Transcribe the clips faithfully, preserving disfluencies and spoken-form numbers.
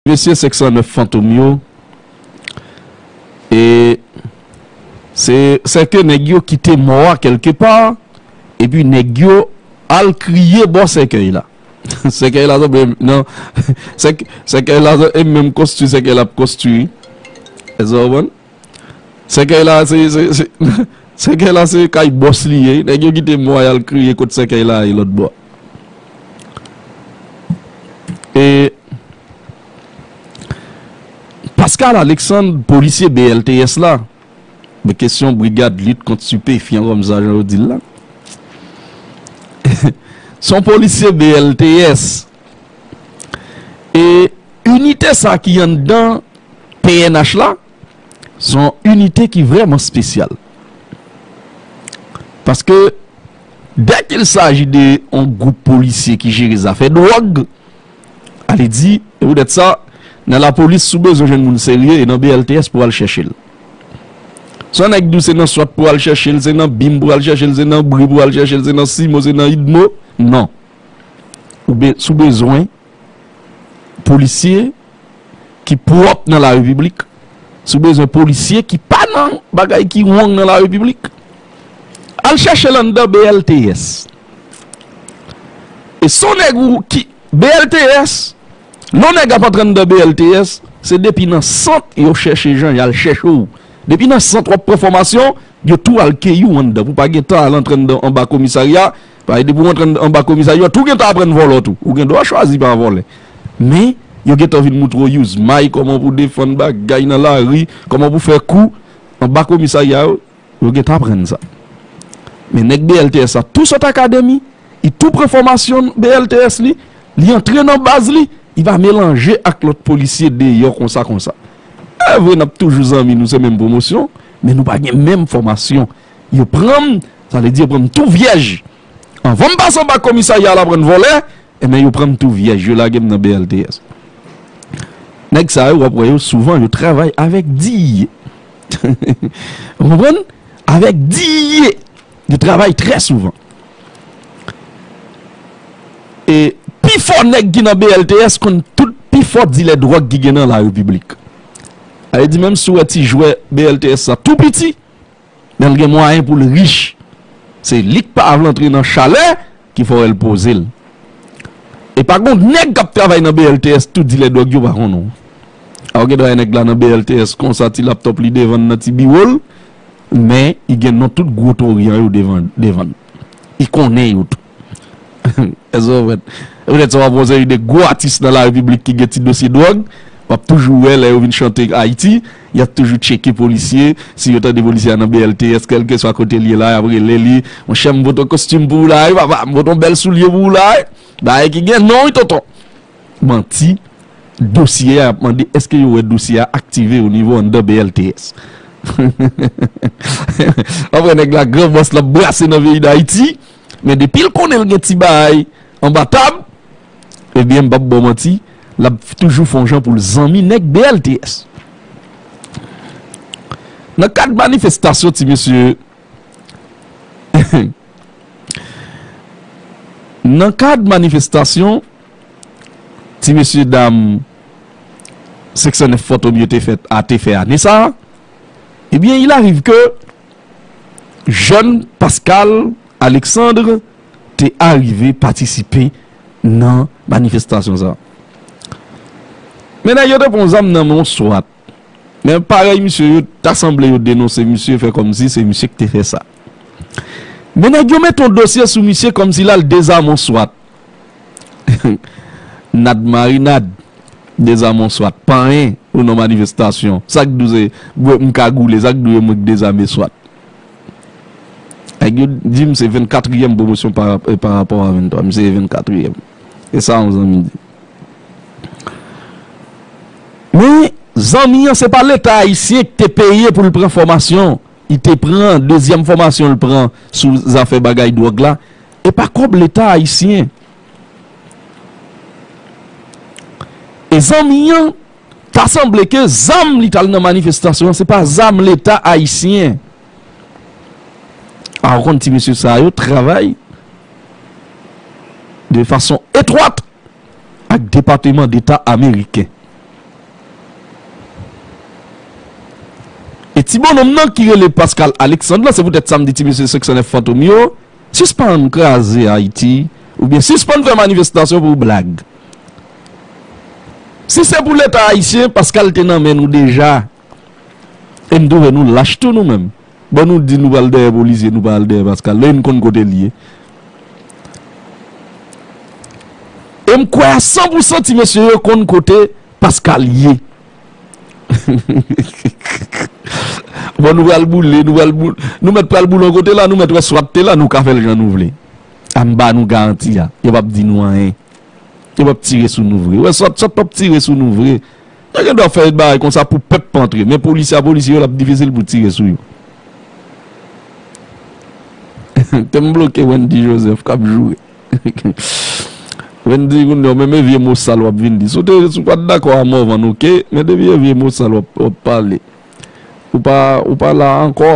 Mesye senk san nèf Fantom yo, e se, se ke nèg yo kite mò a kèlke pa, epi nèg yo al kriye bò sèkèy la. Sèkèy la sanble, non, sèk-, sèkèy la e menm konstwi sèkèy la ap konstwi. Èske w konprann? Sèkèy la se, se, se, sèkèy la se kay bòs li ye. Nèg yo kite mò a y al kriye kot sèkèy la ye lòt bò. E Pascal Alexandre, polisye B L T S la, men kesyon brigad lit kont stipefyan kòm sa jan yo di l la. Se yon polisye B L T S. E inite sa ki anndan P N H la, se yon inite ki vrèman espesyal. Paske, dès qu'il s'agit de yon gwoup polisye ki jere zafè dwòg, ale di, e poutèt sa, nan lapolis, si w bezwen jwenn moun serye, e nan B L T S pou w al chèche l. Se yon nèg di w se nan swat pou w al chèche l, se nan bim pou w al chèche l, se nan bri pou w al chèche l, se nan simo, se nan idmo. Non. Ou be-, si w bezwen polisye ki pwòp nan larepiblik, si w bezwen polisye ki pa nan bagay ki wrong nan larepiblik, al chèche l anndan B L T S. E si w nèg ou ki, B L T S, lè yon nèg ap antre anndan B L T S, se depi nan sant yo chèche jan y al chèche w. Depi nan sant w ap pran fòmasyon, yo tou al keyi w anndan pou w pa gen tan al antre anndan anba komisarya. Paske depi w antre ann-, anba komisarya, yo tou gentan aprann vòlò tou. Ou gen dwa chwazi pa vòlè. Men, yo gentan vin moutre w use may, kòman pou defann bagay nan lari, kòman pou fè kou. Anba komisarya yo, yo gentan aprann sa. Men nèg B L T S la tou sot akademi, li tou pran fòmasyon B L T S li, li antre nan baz li, li va melanje ak lòt polisye deyò konsa konsa. E vre, n ap toujou zanmi, nou se menm pwomosyon, men nou pa gen menm fòmasyon. Yo pran m, sa vle di yo pran m tou vyèj. Anvan m pase anba komisarya al aprann vòlè, enben yo pran m tou vyèj, yo lage m nan B L T S. Nèg sa yo, w ap wè yo souvan, yo travay avèk diye. Ou konprann? Avèk diye. Yo travay trè souvan. E pi fò nèg ki nan B L T S konn tout pi fò dilè dwòg ki gen nan larepiblik. Sa vle di, menm si w wè ti jwè B L T S sa tou piti, men l gen mwayen pou l rich. Se li k pa vle antre nan chalè ki fè w wè l poze l. E pa gon nèg k ap travay nan B L T S, tout dilè dwòg yo pa konnen w. A, ou gen dwa wè nèg la nan B L T S konsa, ti laptòp li devan l nan ti biwo l, men li gen non tout gwo tou oryan yo devan, devan l. Li konnen yo tou. Èske w konprann? Poutèt sa w ap wè yon seri de gwo atis nan larepiblik ki gen ti dosye dwòg, w ap toujou wè lè yo vin chante Ayiti, y ap toujou tcheke polisye, si yo tande polisye a nan B L T S, kèlkeswa kote l ye la, y ap rele li, monchè, m vote yon kostim pou ou la wi papa, m vote yon bèl soulye pou ou la wi. Bagay ki gen non wi tonton. Manti. Dosye a, y ap mande èske yo wè dosye a aktive o nivo anndan B L T S. W ap wè nèg la gran bòs l ap brase nan peyi Dayiti, men depi l konnen l gen ti bagay anba tab, ebyen, m p ap ba w manti, l ap toujou fè yon jan pou l zanmi nèg B L T S. Nan kad manifestasyon ti mesye, nan kad manifestasyon ti mesye dam senk san nèf Fantom yo te fèt a, te fè ane sa a, ebyen, il arrive que jèn Pascal Alexandre te arive patisipe nan manifestasyon sa a. Men nèg yo te pran zam nan men yon swat. Men parèy misye, yo ta sanble yo denonse misye, fè kòmsi se misye ki te fè sa. Men nèg yo mete yon dosye sou misye kòmsi l al dezame yon swat. Nad marinad, dezame yon swat. Pa anyen, ou nan manifestasyon. Sa k di w se, mwen, m kagoule, sa k di w e mwen k dezame swat. Nèg yo di m se vennkatriyèm pwomosyon pa, e, pa rapò a venntwa. M se vennkatriyèm. E sa yon zanmi di. Men, zanmi an, se pa Leta ayisyen ki te peye pou l pran fòmasyon. Li te pran, dezyèm fòmasyon l pran sou zafè bagay dwòg la, e pa kòb Leta ayisyen. E zanmi an, ta sanble ke zam li t al nan manifestasyon an, se pa zam Leta ayisyen. A, ou konn ti mesye sa yo travay de fason etwat ak Depateman Deta ameriken. E ti bonnonm nan ki rele Pascal Alexandre lan, se poutèt sa m di ti mesye senk san nèf Fantom yo, sispann kraze Ayiti, oubyen sispann fè manifestasyon pou blag. Si se pou Leta ayisyen, Pascal te nan men nou deja. E m twouve nou lach tou nou menm. Bon, nou di nou pral dèyè polisye, nou pral dèyè Pascal. Lè n konn kote l ye. E m kwè a san pou san ti mesye yo konn kote Pascal ye. Bon, nou pral boule, nou pral boule. Nou mèt pral boule yon kote la, nou mèt wè swat te la, nou ka fè l jan nou vle. A m ba nou garanti a. Yo p ap di nou anyen. Yo p ap tire sou nou vre. Wè, swat, swat p ap tire sou nou vre. Yo gen dwa fè bagay konsa pou pèp pa antre. Men polisye a polisye yo, l ap difisil pou tire sou yo. Te m bloke Wendy Joseph k ap joure. Wendy, kounye a, menm e vye mo sal w ap vin di. Si w te, si w pa t dakò a Morvan, oke, men depi e vye mo sal w ap, w ap pale. Ou pa, ou pa la ankò.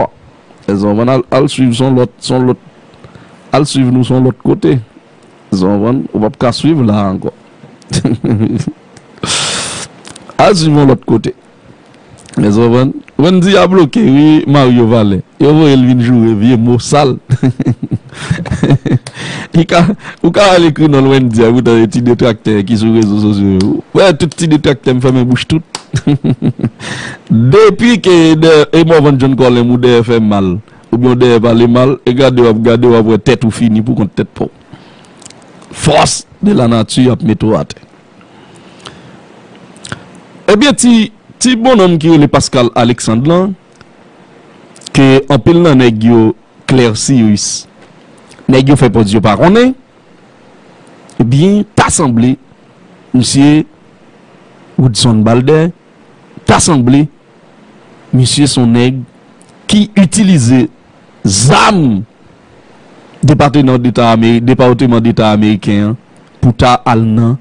Èzè w konprann, al, al swiv son lòt, son lòt, al swiv nou son lòt kote. Èzè w konprann, ou p ap ka swiv la ankò. Al swiv yon lòt kote. Èzè w konprann, Wendy a bloke wi Mario Valè. Yo voye l vin joure vye mo sal. Li ka, ou ka al ekri non l Wendy a, poutan e ti detraktè ki sou rezo sosyo yo. Wè, tout ti detraktè m fèmen bouch tout. Depi ke de, e Morvan John Colem ou dèyè fè mal, oubyen w dèyè pale mal, e gade w ap gade w ap wè tèt ou fini pou kont tèt pa w. Force de la nature ap mete w atè. Ebyen ti, ti bonnonm ki rele Pascal Alexandre lan, ke anpil nan nèg yo Claire Cyrus, nèg yo fè pòz yo pa konnen, ebyen ta sanble misye Woodson Balder, ta sanble misye se yon nèg ki itilize zam Depatman Deta Ameri-, Depatman Deta Ameriken an pou ta al nan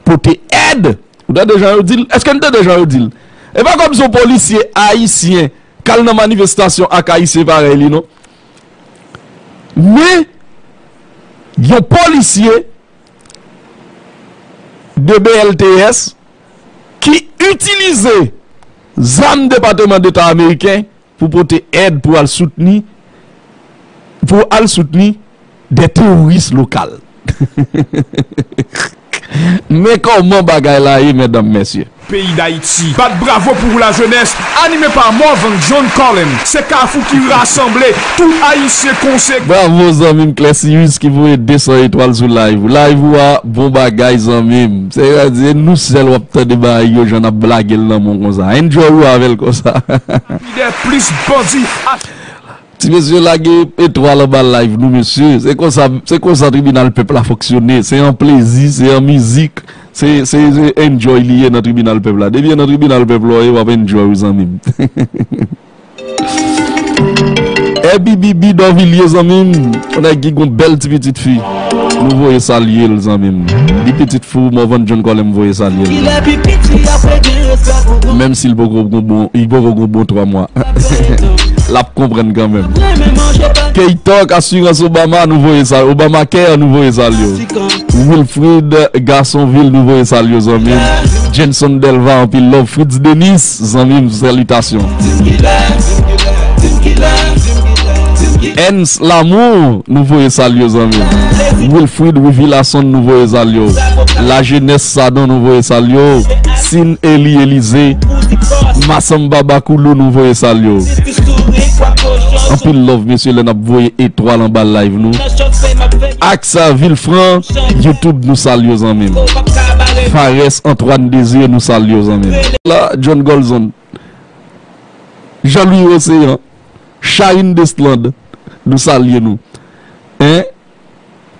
pote èd. Ou tande jan yo di l? Èske n tande jan yo di l? E pa kòm se yon polisye ayisyen k al nan manifestasyon ak ayisyen parèy li non. Men, yon polisye de B L T S ki itilize zam Depatman Deta Ameriken pou pote èd pou al soutni, pou al soutni de teworis lokal. Men kòman bagay la ye, medam, mesye. Peyi Dayiti. Bat bravo pou la jeunesse, anime pa Morvan John Colem. Se kafou ki rasanble tout Ayisyen konsekan. Bravo, zanmi m Clesius ki voye de san etwal sou live ou. Live ou a, bon bagay, zanmi m. Se vle di, se nou sèl w ap tande bagay yo, jan n ap blage l nan men w konsa. Enjoy ou avè l konsa. Lidè plis bandi a Ti mesye lage etwal anba live nou, mesye. Se konsa, se konsa tribinal pèp la fonksyone. Se an plezi, se an mizik, se, se, se enjoy li ye nan tribinal pèp la. Depi e nan tribinal pèp la w ye, w ap enjoy wi, zanmi m. Ebi Bibi Dorvilliers, zanmi m. Yon nèg ki gon bèl ti pitit fi. Nou voye salye l, zanmi m. Li pitit fou, Morvan John Colem voye salye l. Menm si l poko gon bon, li poko gon bon twa mwa. L ap konprann kanmenm. K-Talk, Assurance Obama, nou voye sa. Obamacare, nou voye salye w. Wilfrid Gasonville, nou voye salye w, zanmi m. Jenson Delva, anpil love. Fritz Denis, zanmi m, salitasyon. Ens Lamour, nou voye salye w, zanmi m. Wilfrid Wivilason, nou voye salye w. Lajenès Sadon, nou voye salye w. Sin Eli Elize, Masamba Bakoulou, nou voye salye w. Anpil love, mesye, lè n ap voye etwal anba live nou. Aksa Vilfran, YouTube, nou salye w, zanmi m. Fares Antoine Désir, nou salye w, zanmi m. La, John Golzon, Jean-Louis Océan, Charine Deslandes, nou salye nou. Hein?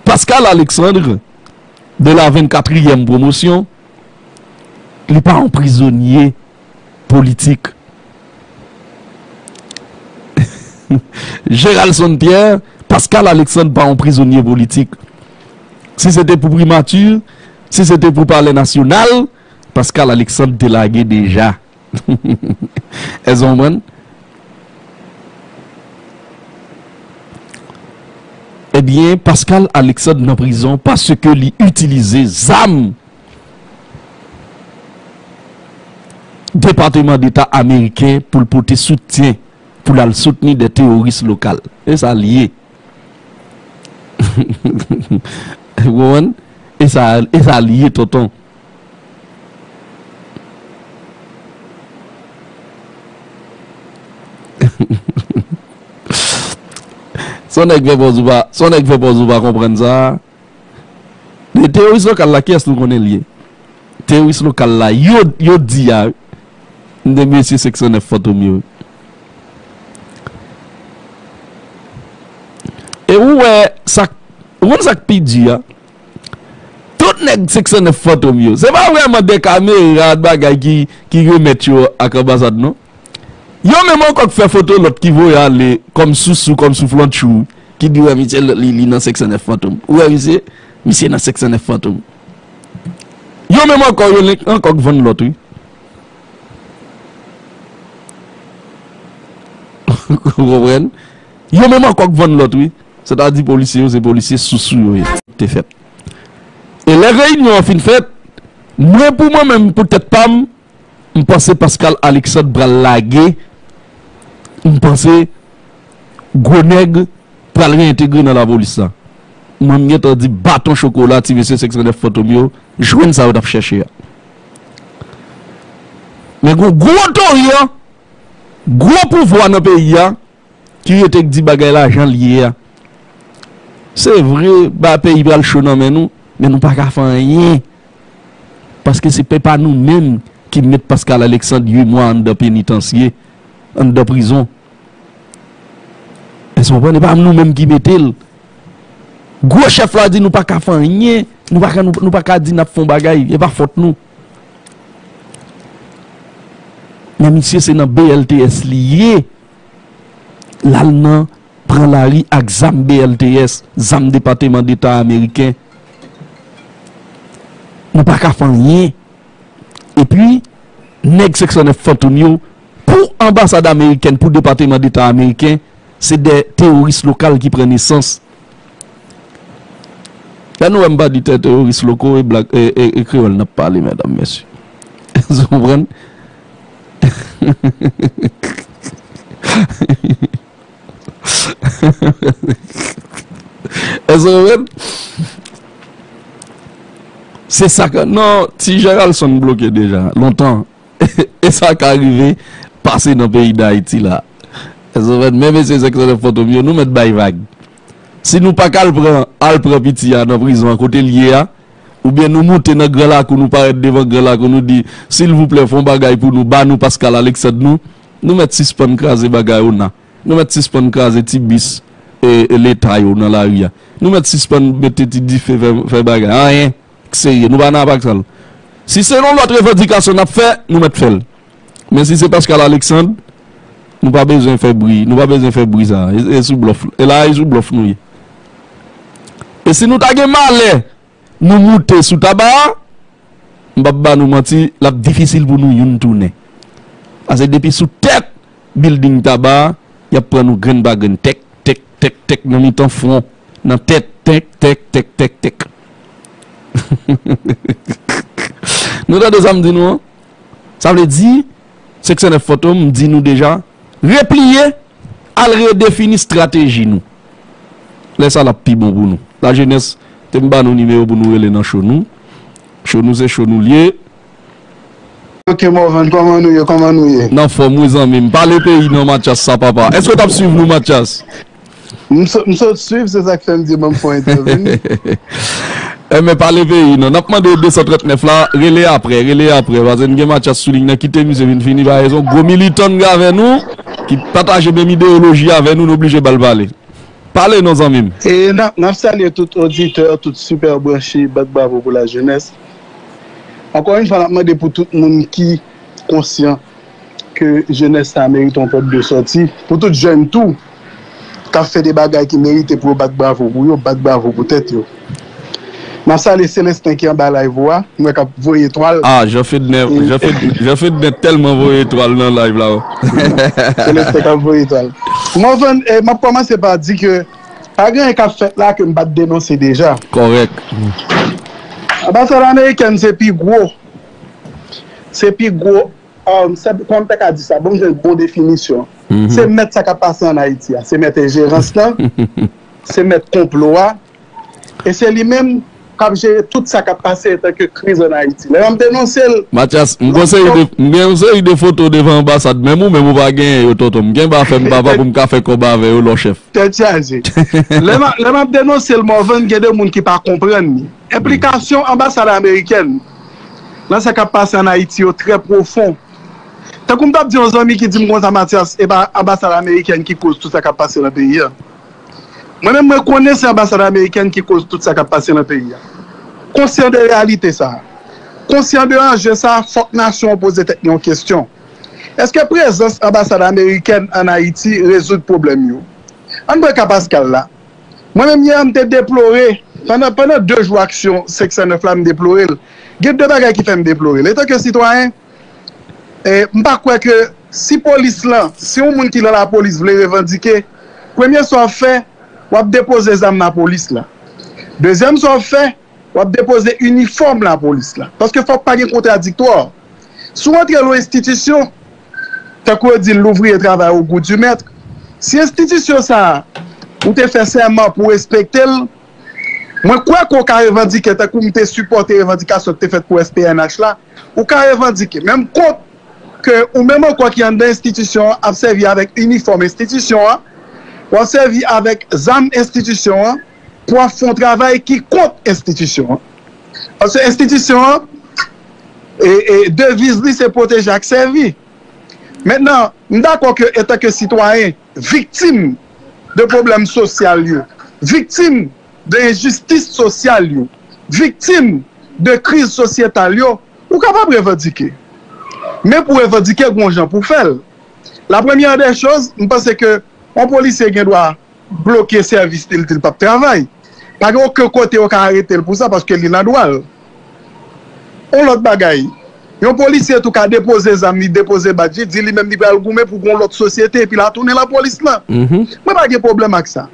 Pascal Alexandre, de la vennkatriyèm pwomosyon, li pa yon prizonye politik. Geraldson Pierre, Pascal Alexandre pa yon prizonye politik. Si se te pou primati, si se te pou palè nasyonal, Pascal Alexandre te lage deja. Èske w konprann? Ebyen, Pascal Alexandre nan prizon paske li itilize zam Depatman Deta ameriken pou l pote soutyen pou l al soutni de teworis lokal. E sa l ye. Ou konprann? E sa, e sa l ye, tonton. Son nèg fè pòz ou pa, son nèg fè pòz ou pa konprann sa. Men teworis lokal la, kiyès nou konnen l ye? Teworis lokal la, yo, yo di a, de mesye senk san nèf Fantom yo. E ou wè, sa, ou konn sa k pi di a? Tout nèg senk san nèf Fantom yo, se pa vrèman de kamera, bagay ki, ki remèt yo ak anbasad, non. Yo menm ankò k fè foto lòt ki voye ale kòm sousou, kòm souflantchou, ki di wè misye li, li nan senk san nèf Fantom. Ou wè misye? Misye nan senk san nèf Fantom. Yo menm ankò, yo lenk ankò k vann lòt, wi. Ou konprann? Yo menm ankò k vann lòt, wi. Sètadi polisye yo, se polisye sousou yo ye. Te fèt. E lè reyinyon an fin fèt, mwen pou mwen menm, pou tèt pa m, m panse Pascal Alexandre pral lage. M panse gwo nèg pral reyentegre nan lapolis la. Mwen, m gentan di baton chokola, ti mesye senk san nèf Fantom yo jwenn sa yo t ap chèche a. Men gon gwo otorite, gwo pouvwa nan peyi a, ki rete k di bagay la jan l ye a. Se vre, ba peyi pral cho nan men nou, men nou pa ka fè anyen. Paske se pa nou menm ki met Pascal Alexandre uit mwa anndan penitansye, anndan prizon. Èske w konprann? E pa nou menm ki mete l. Gwo chèf la di nou pa ka fè anyen, nou pa ka, nou, nou pa ka di n ap fè yon bagay, e pa fòt nou. Men misye se nan B L T S li ye. L al nan pran lari ak zam B L T S, zam Depateman Deta ameriken. Nou pa ka fè anyen. Epi, nèg senk san nèf Fantom yo, pou anbasad amerikèn, pou Depateman Deta ameriken, se de teworis lokal ki pran nesans. Lè nou wè m pa di te-, teworis loko, e blag, e, e, e kreyòl n ap pale, medam, mesye. Ou konprann? Èske w konprann? Se sa k, non, ti Geraldson bloke deja, lontan. E sa ka rive pase nan peyi Dayiti la. Èske w konprann? Men mesye senk san nèf Fantom yo, nou mèt bay vag. Si nou pa ka al pran, al pran piti a nan prizon an kote l ye a, oubyen nou moute nan Gran Lakou, nou parèt devan Gran Lakou, nou di, silvouplè, fè yon bagay pou nou, ba nou Pascal Alexandre nou, nou mèt sispann kraze bagay ona. Nou mèt sispann kraze ti bis, e, e, leta yo nan lari a. Nou mèt sispann mete ti dife, fè, fè bagay. Anyen k serye. Nou pa nan apa ak sa l. Si se yon lòt revandikasyon n ap fè, nou mèt fè l. Men si se Pascal Alexandre, nou pa bezwen fè bri. Nou pa bezwen fè bri sa. E, e sou blòf. E la, e sou blòf nou ye. E si nou ta gen malè, nou moute sou Taba a, m p ap ba nou manti, l ap difisil pou nou youn tounen. Paske depi sou tèt bilding Taba a, y ap pran nou grenn pa grenn, tèk, tèk, tèk, tèk, nan mitan fwon, nan tèt, tèk, tèk, tèk, tèk, tèk. Nou tande sa m di nou an? Sa vle di, senk san nèf Fantom di nou deja, repliye, al redefini estrateji nou. Lè sa l ap pi bon pou nou. Lajenès, te m ba nou nimewo pou nou rele nan cho nou. Cho nou se cho nou l ye. Ok, Morvan, kòman nou ye? Kòman nou ye? N anfòm wi zanmi m. Pale peyi non Mathias sa papa. Èske w t ap swiv nou Mathias? M sot, m sot swiv, se sa k fè m di ban m fè yon entèvini. Enben, pale peyi non. N ap mande de san trant nèf la, rele aprè, rele aprè. Paske n gen Mathias sou liy nan, kite misye vin fini, pa rezon. Gwo militan n gen avè nou, ki pataje menm ideyoloji avè nou, n oblije ba l pale. Pale non, zanmi m. E n ap, n ap salye tout oditè, tout sipè branche, bat bravo pou lajenès. Ankò yon fwa, n ap mande pou tout moun ki konsyan ke jenès sa merite yon pòt de sòti. Pou tout jèn tou, k ap fè de bagay ki merite pou yo bat bravo pou yo, bat bravo pou tèt yo. N ap salye Celestin ki anba live ou a, m wè k ap voye etwal. Ah, Jean Fedner, Jean Fed-, Jean Fedner tèlman voye etwal nan live la, oh. Celestin k ap voye etwal. Morvan, eh, m ap kòmanse pa di ke pa gen anyen k ap fèt la ke m pa t denonse deja. Kòrèk. Anbasad amerikèn se pi gwo, se pi gwo, um, se, kòman m ta ka di sa? Bon, m jwenn bon definisyon. Se mèt sa k ap pase ann Ayiti a. Se mèt enjerans lan. Se mèt konplo a. E se li menm k ap jere tout sa k ap pase antanke kriz ann Ayiti. Lè m ap denonse l, Matyas, m gon seri de, m gen yon seri de foto devan anbasad, menm ou menm ou pa genyen yo, tonton. M gen ba fè m papa pou m ka fè kòb avè yo, lò chèf. Tèt chaje. Lè m ap, lè m ap denonse l, Morvan, gen de moun ki pa konprann li. Enplikasyon anbasad amerikèn nan sa k ap pase ann Ayiti yo trè pwofon. Tankou m t ap di yon zanmi ki di m konsa, Matyas, e pa anbasad amerikèn ki koz tout sa k ap pase nan peyi a. Mwen menm, mwen konnen se anbasad amerikèn ki koz tout sa k ap pase nan peyi a. Konsyan de reyalite sa a, konsyan de anje sa a, fòk nasyon an poze tèt li yon kesyon. Èske prezans anbasad amerikèn ann Ayiti rezoud pwoblèm yo? Ann pran ka Pascal la. Mwen menm, yè a, m te deplore, pandan, pandan de jou aksyon senk san nèf la, m deplore l. Gen de bagay ki fè m deplore l. Etanke sitwayen, e, m pa kwè ke si polis lan, si yon moun ki nan lapolis vle revandike, premye sa w ap fè, w ap depoze zam lapolis la. Dezyèm sa w ap fè, w ap depoze inifòm lapolis la. Paske fòk pa gen kontradiktwa. Si w antre nan yon enstitisyon, tankou yo di l, l'ouvrier travaille au goût du maître, si enstitisyon sa a, ou te fè sèman pou w respekte l, mwen kwè ke w ka revandike, tankou m te sipòte revandikasyon ki te fèt pou S P N H la, ou ka revandike. Men m kont ke ou menm ankò ki anndan enstitisyon an ap sèvi avèk inifòm enstitisyon an, w ap sèvi avèk zam enstitisyon an pou w ap fè yon travay ki kont enstitisyon an. Paske enstitisyon an, e, e, deviz li se pwoteje ak sèvi. Mentnan, m dakò ke antanke sitwayen, viktim de pwoblèm sosyal yo, viktim de enjistis sosyal yo, viktim de kriz sosyetal yo, ou kapab revandike. Men pou revandike, gen yon jan pou fè l. La première des choses, m panse ke yon polisye gen dwa bloke sèvis li, li di l p ap travay. Pa gen okenn kote yo ka arete l pou sa, paske li nan dwa l. Yon lòt bagay, yon polisye tou ka depoze zam li, depoze badj li, di li menm li pral goumen pou gon lòt sosyete, epi l a tounen lapolis lan. Mwen pa gen pwoblèm ak sa.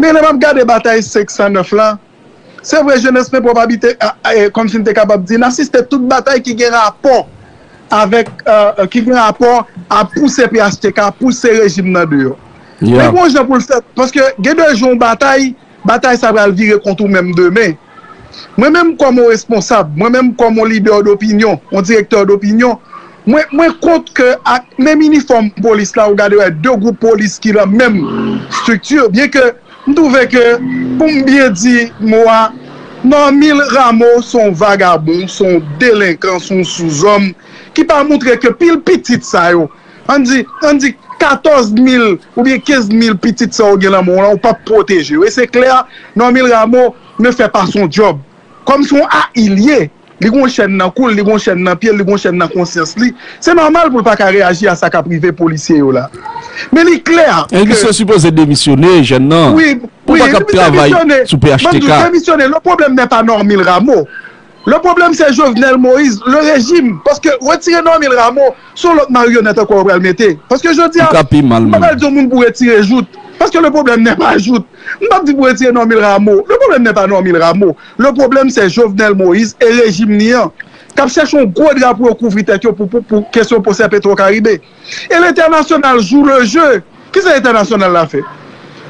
Men lè m ap gade batay senk san nèf lan, se vre, jenès mwen pwòp abite, a, a, e, kòmsi m te kapab di, n asiste tout batay ki gen rapò avèk, e, e, ki gen rapò a pouse P H T K, pouse rejim nan deyò. Men gon jan pou l fèt, paske gen de jou yon batay, batay sa pral vire kont ou menm demen. Mwen menm kòm yon responsab, mwen menm kòm yon lidè dopinyon, yon direktè dopinyon, mwen, mwen kont ke ak menm inifòm polis la, ou gade wè de gwoup polis ki nan menm estrikti, byen ke m twouve ke, pou m byen di mo a, Normil Rameau se yon vagabon, se yon delenkan, se yon souzòm ki pa moutre ke pil pitit sa yo, ann di, ann di katòz mil oubyen kenz mil pitit sa yo gen nan men w lan, ou p ap pwoteje yo. E se klè, Normil Rameau ne fait pas son job. Kòm se yon A I l ye, li gon chèn nan kou l, li gon chèn nan pye l, li gon chèn nan konsyans li. Se nòmal pou l pa ka reyaji a sa k ap rive polisye yo la. Men li klè ke. E misye sipoze demisyone, jèn nan. Wi, wi, misye demisyone. Ou pa k ap travay sou P H T K. Ban m di w, demisyone. Le problème n'est pas Normil Rameau. Le problème c'est Jovenel Moïse, le régime. Paske retire Normil Rameau, se yon lòt maryonèt ankò yo pral mete. Paske jodi a, m pa pral di yon moun pou retire Jouthe. Paske le problème n'est pas Jouthe. M p ap di pou retire Normil Rameau. Le problème n'est pas Normil Rameau. Le problème c'est Jovenel Moïse e rejim li an, k ap chèche yon gwo dra pou yo kouvri tèt yo pou, pou, pou kesyon pwosè Petro Caribe. E lentènasyonal joue le jeu. Kisa entènasyonal la fè?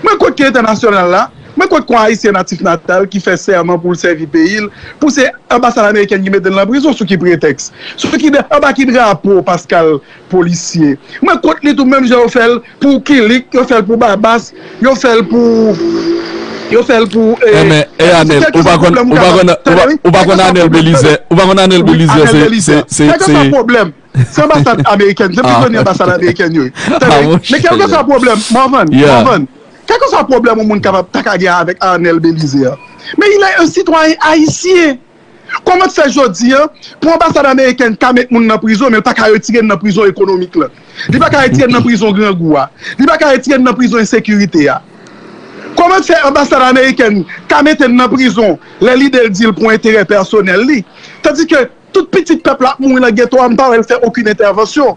Mwen kwè ke entènasyonal la, mwen kwè ke yon Ayisyen natif natal ki fè sèman pou l sèvi peyi l, pou se anbasad amerikèn ki mete l nan prizon, sou ki pretèks? Sou ki, anba ki drapo Pascal polisye? Mwen kont li tou, menm jan yo fè l pou Kilik, yo fè l pou Babas, yo fè l pou, yo fè l pou, e, Enben, e Anèl, ou pa konn, ou pa konn, ou pa, ou pa konn Anèl Belizè, ou pa konn Anèl Belizè, se, se, se, se, se anbasad amerikèn, se prizonye anbasad amerikèn yo ye. Tande, men kèlkeswa pwoblèm, Morvan, Morvan, kèlkeswa pwoblèm yon moun kapab ta ka gen avèk Arnel Belizaire, men il est un citoyen haïtien. Kòman fè jodi a pou anbasad amerikèn ka met moun nan prizon, men l pa ka retire n nan prizon ekonomik la? Li pa ka retire n nan prizon grangou a? Li pa ka retire n nan prizon ensekirite a? Kòman fè anbasad amerikèn ka mete n nan prizon lè lide l di l pou enterè pèsonèl li? Tandike tout pitit pèp la ap mouri nan geto a, m pa wè l fè okenn entèvansyon.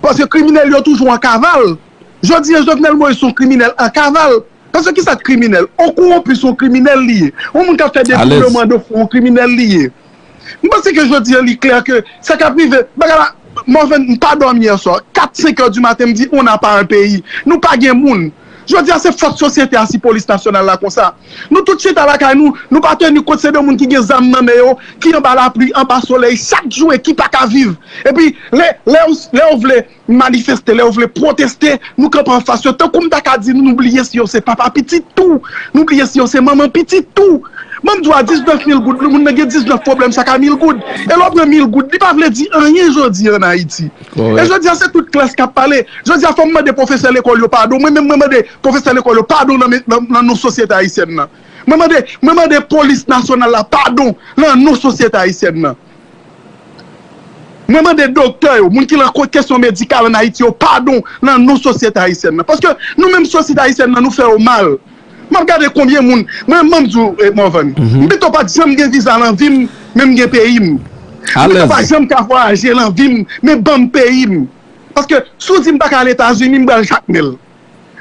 Paske kriminèl yo toujou an kaval. Jodi a, Jovenel Moïse se yon kriminèl an kaval. Paske kisa k kriminèl? On kowonpi se yon kriminèl li ye. On moun k ap fè detounman de fon, yon kriminèl li ye. M panse ke jodi a, li klè ke sa k ap rive, bagay la, Morvan, m pa dòmi yè swa. Kat, senk è di maten, m di, on n'a pas un pays. Nou pa gen moun. Jodi a, se fòt sosyete a si polis nasyonal la konsa. Nou tout chita lakay nou, nou pa teni kont, se de moun ki gen zam nan men yo, ki anba lapli, anba solèy, chak jou e ki pa ka viv. Epi, lè, lè, w- lè yo vle manifeste, lè yo vle pwoteste, nou kanpe anfas yo. Tankou m ta ka di nou, nou bliye si yo se papa pitit tou, nou bliye si yo se manman pitit tou. Ban m di w a diznèf mil goud, moun nan gen diznèf pwoblèm chak a mil goud. E lè w pran mil goud, li pa vle di anyen jodi an Ayiti. E jodi a, se tout klas k ap pale. Jodi a, fò m mande pwofesè lekòl yo padon. Mwen menm, mwen mande pwofesè lekòl yo padon nan, nan, nan non sosyete ayisyèn nan. Mwen mande, mwen mande polis nasyonal la padon nan non sosyete ayisyèn nan. Mwen mande doktè yo, moun ki lan ko- kesyon medikal ann Ayiti yo, padon nan non sosyete ayisyèn nan. Paske nou menm sosyete ayisyèn nan, nou fè yo mal. M ap gade konbyen moun. Mwen, mwen m di w, eh, Morvan, m pito pa t janm gen viza lan vi m, men m gen peyi m. M pito pa janm ka vwayaje lan vi m, men ban m peyi m. Paske si w di m pa ka al Etazini, m pral Jakmèl.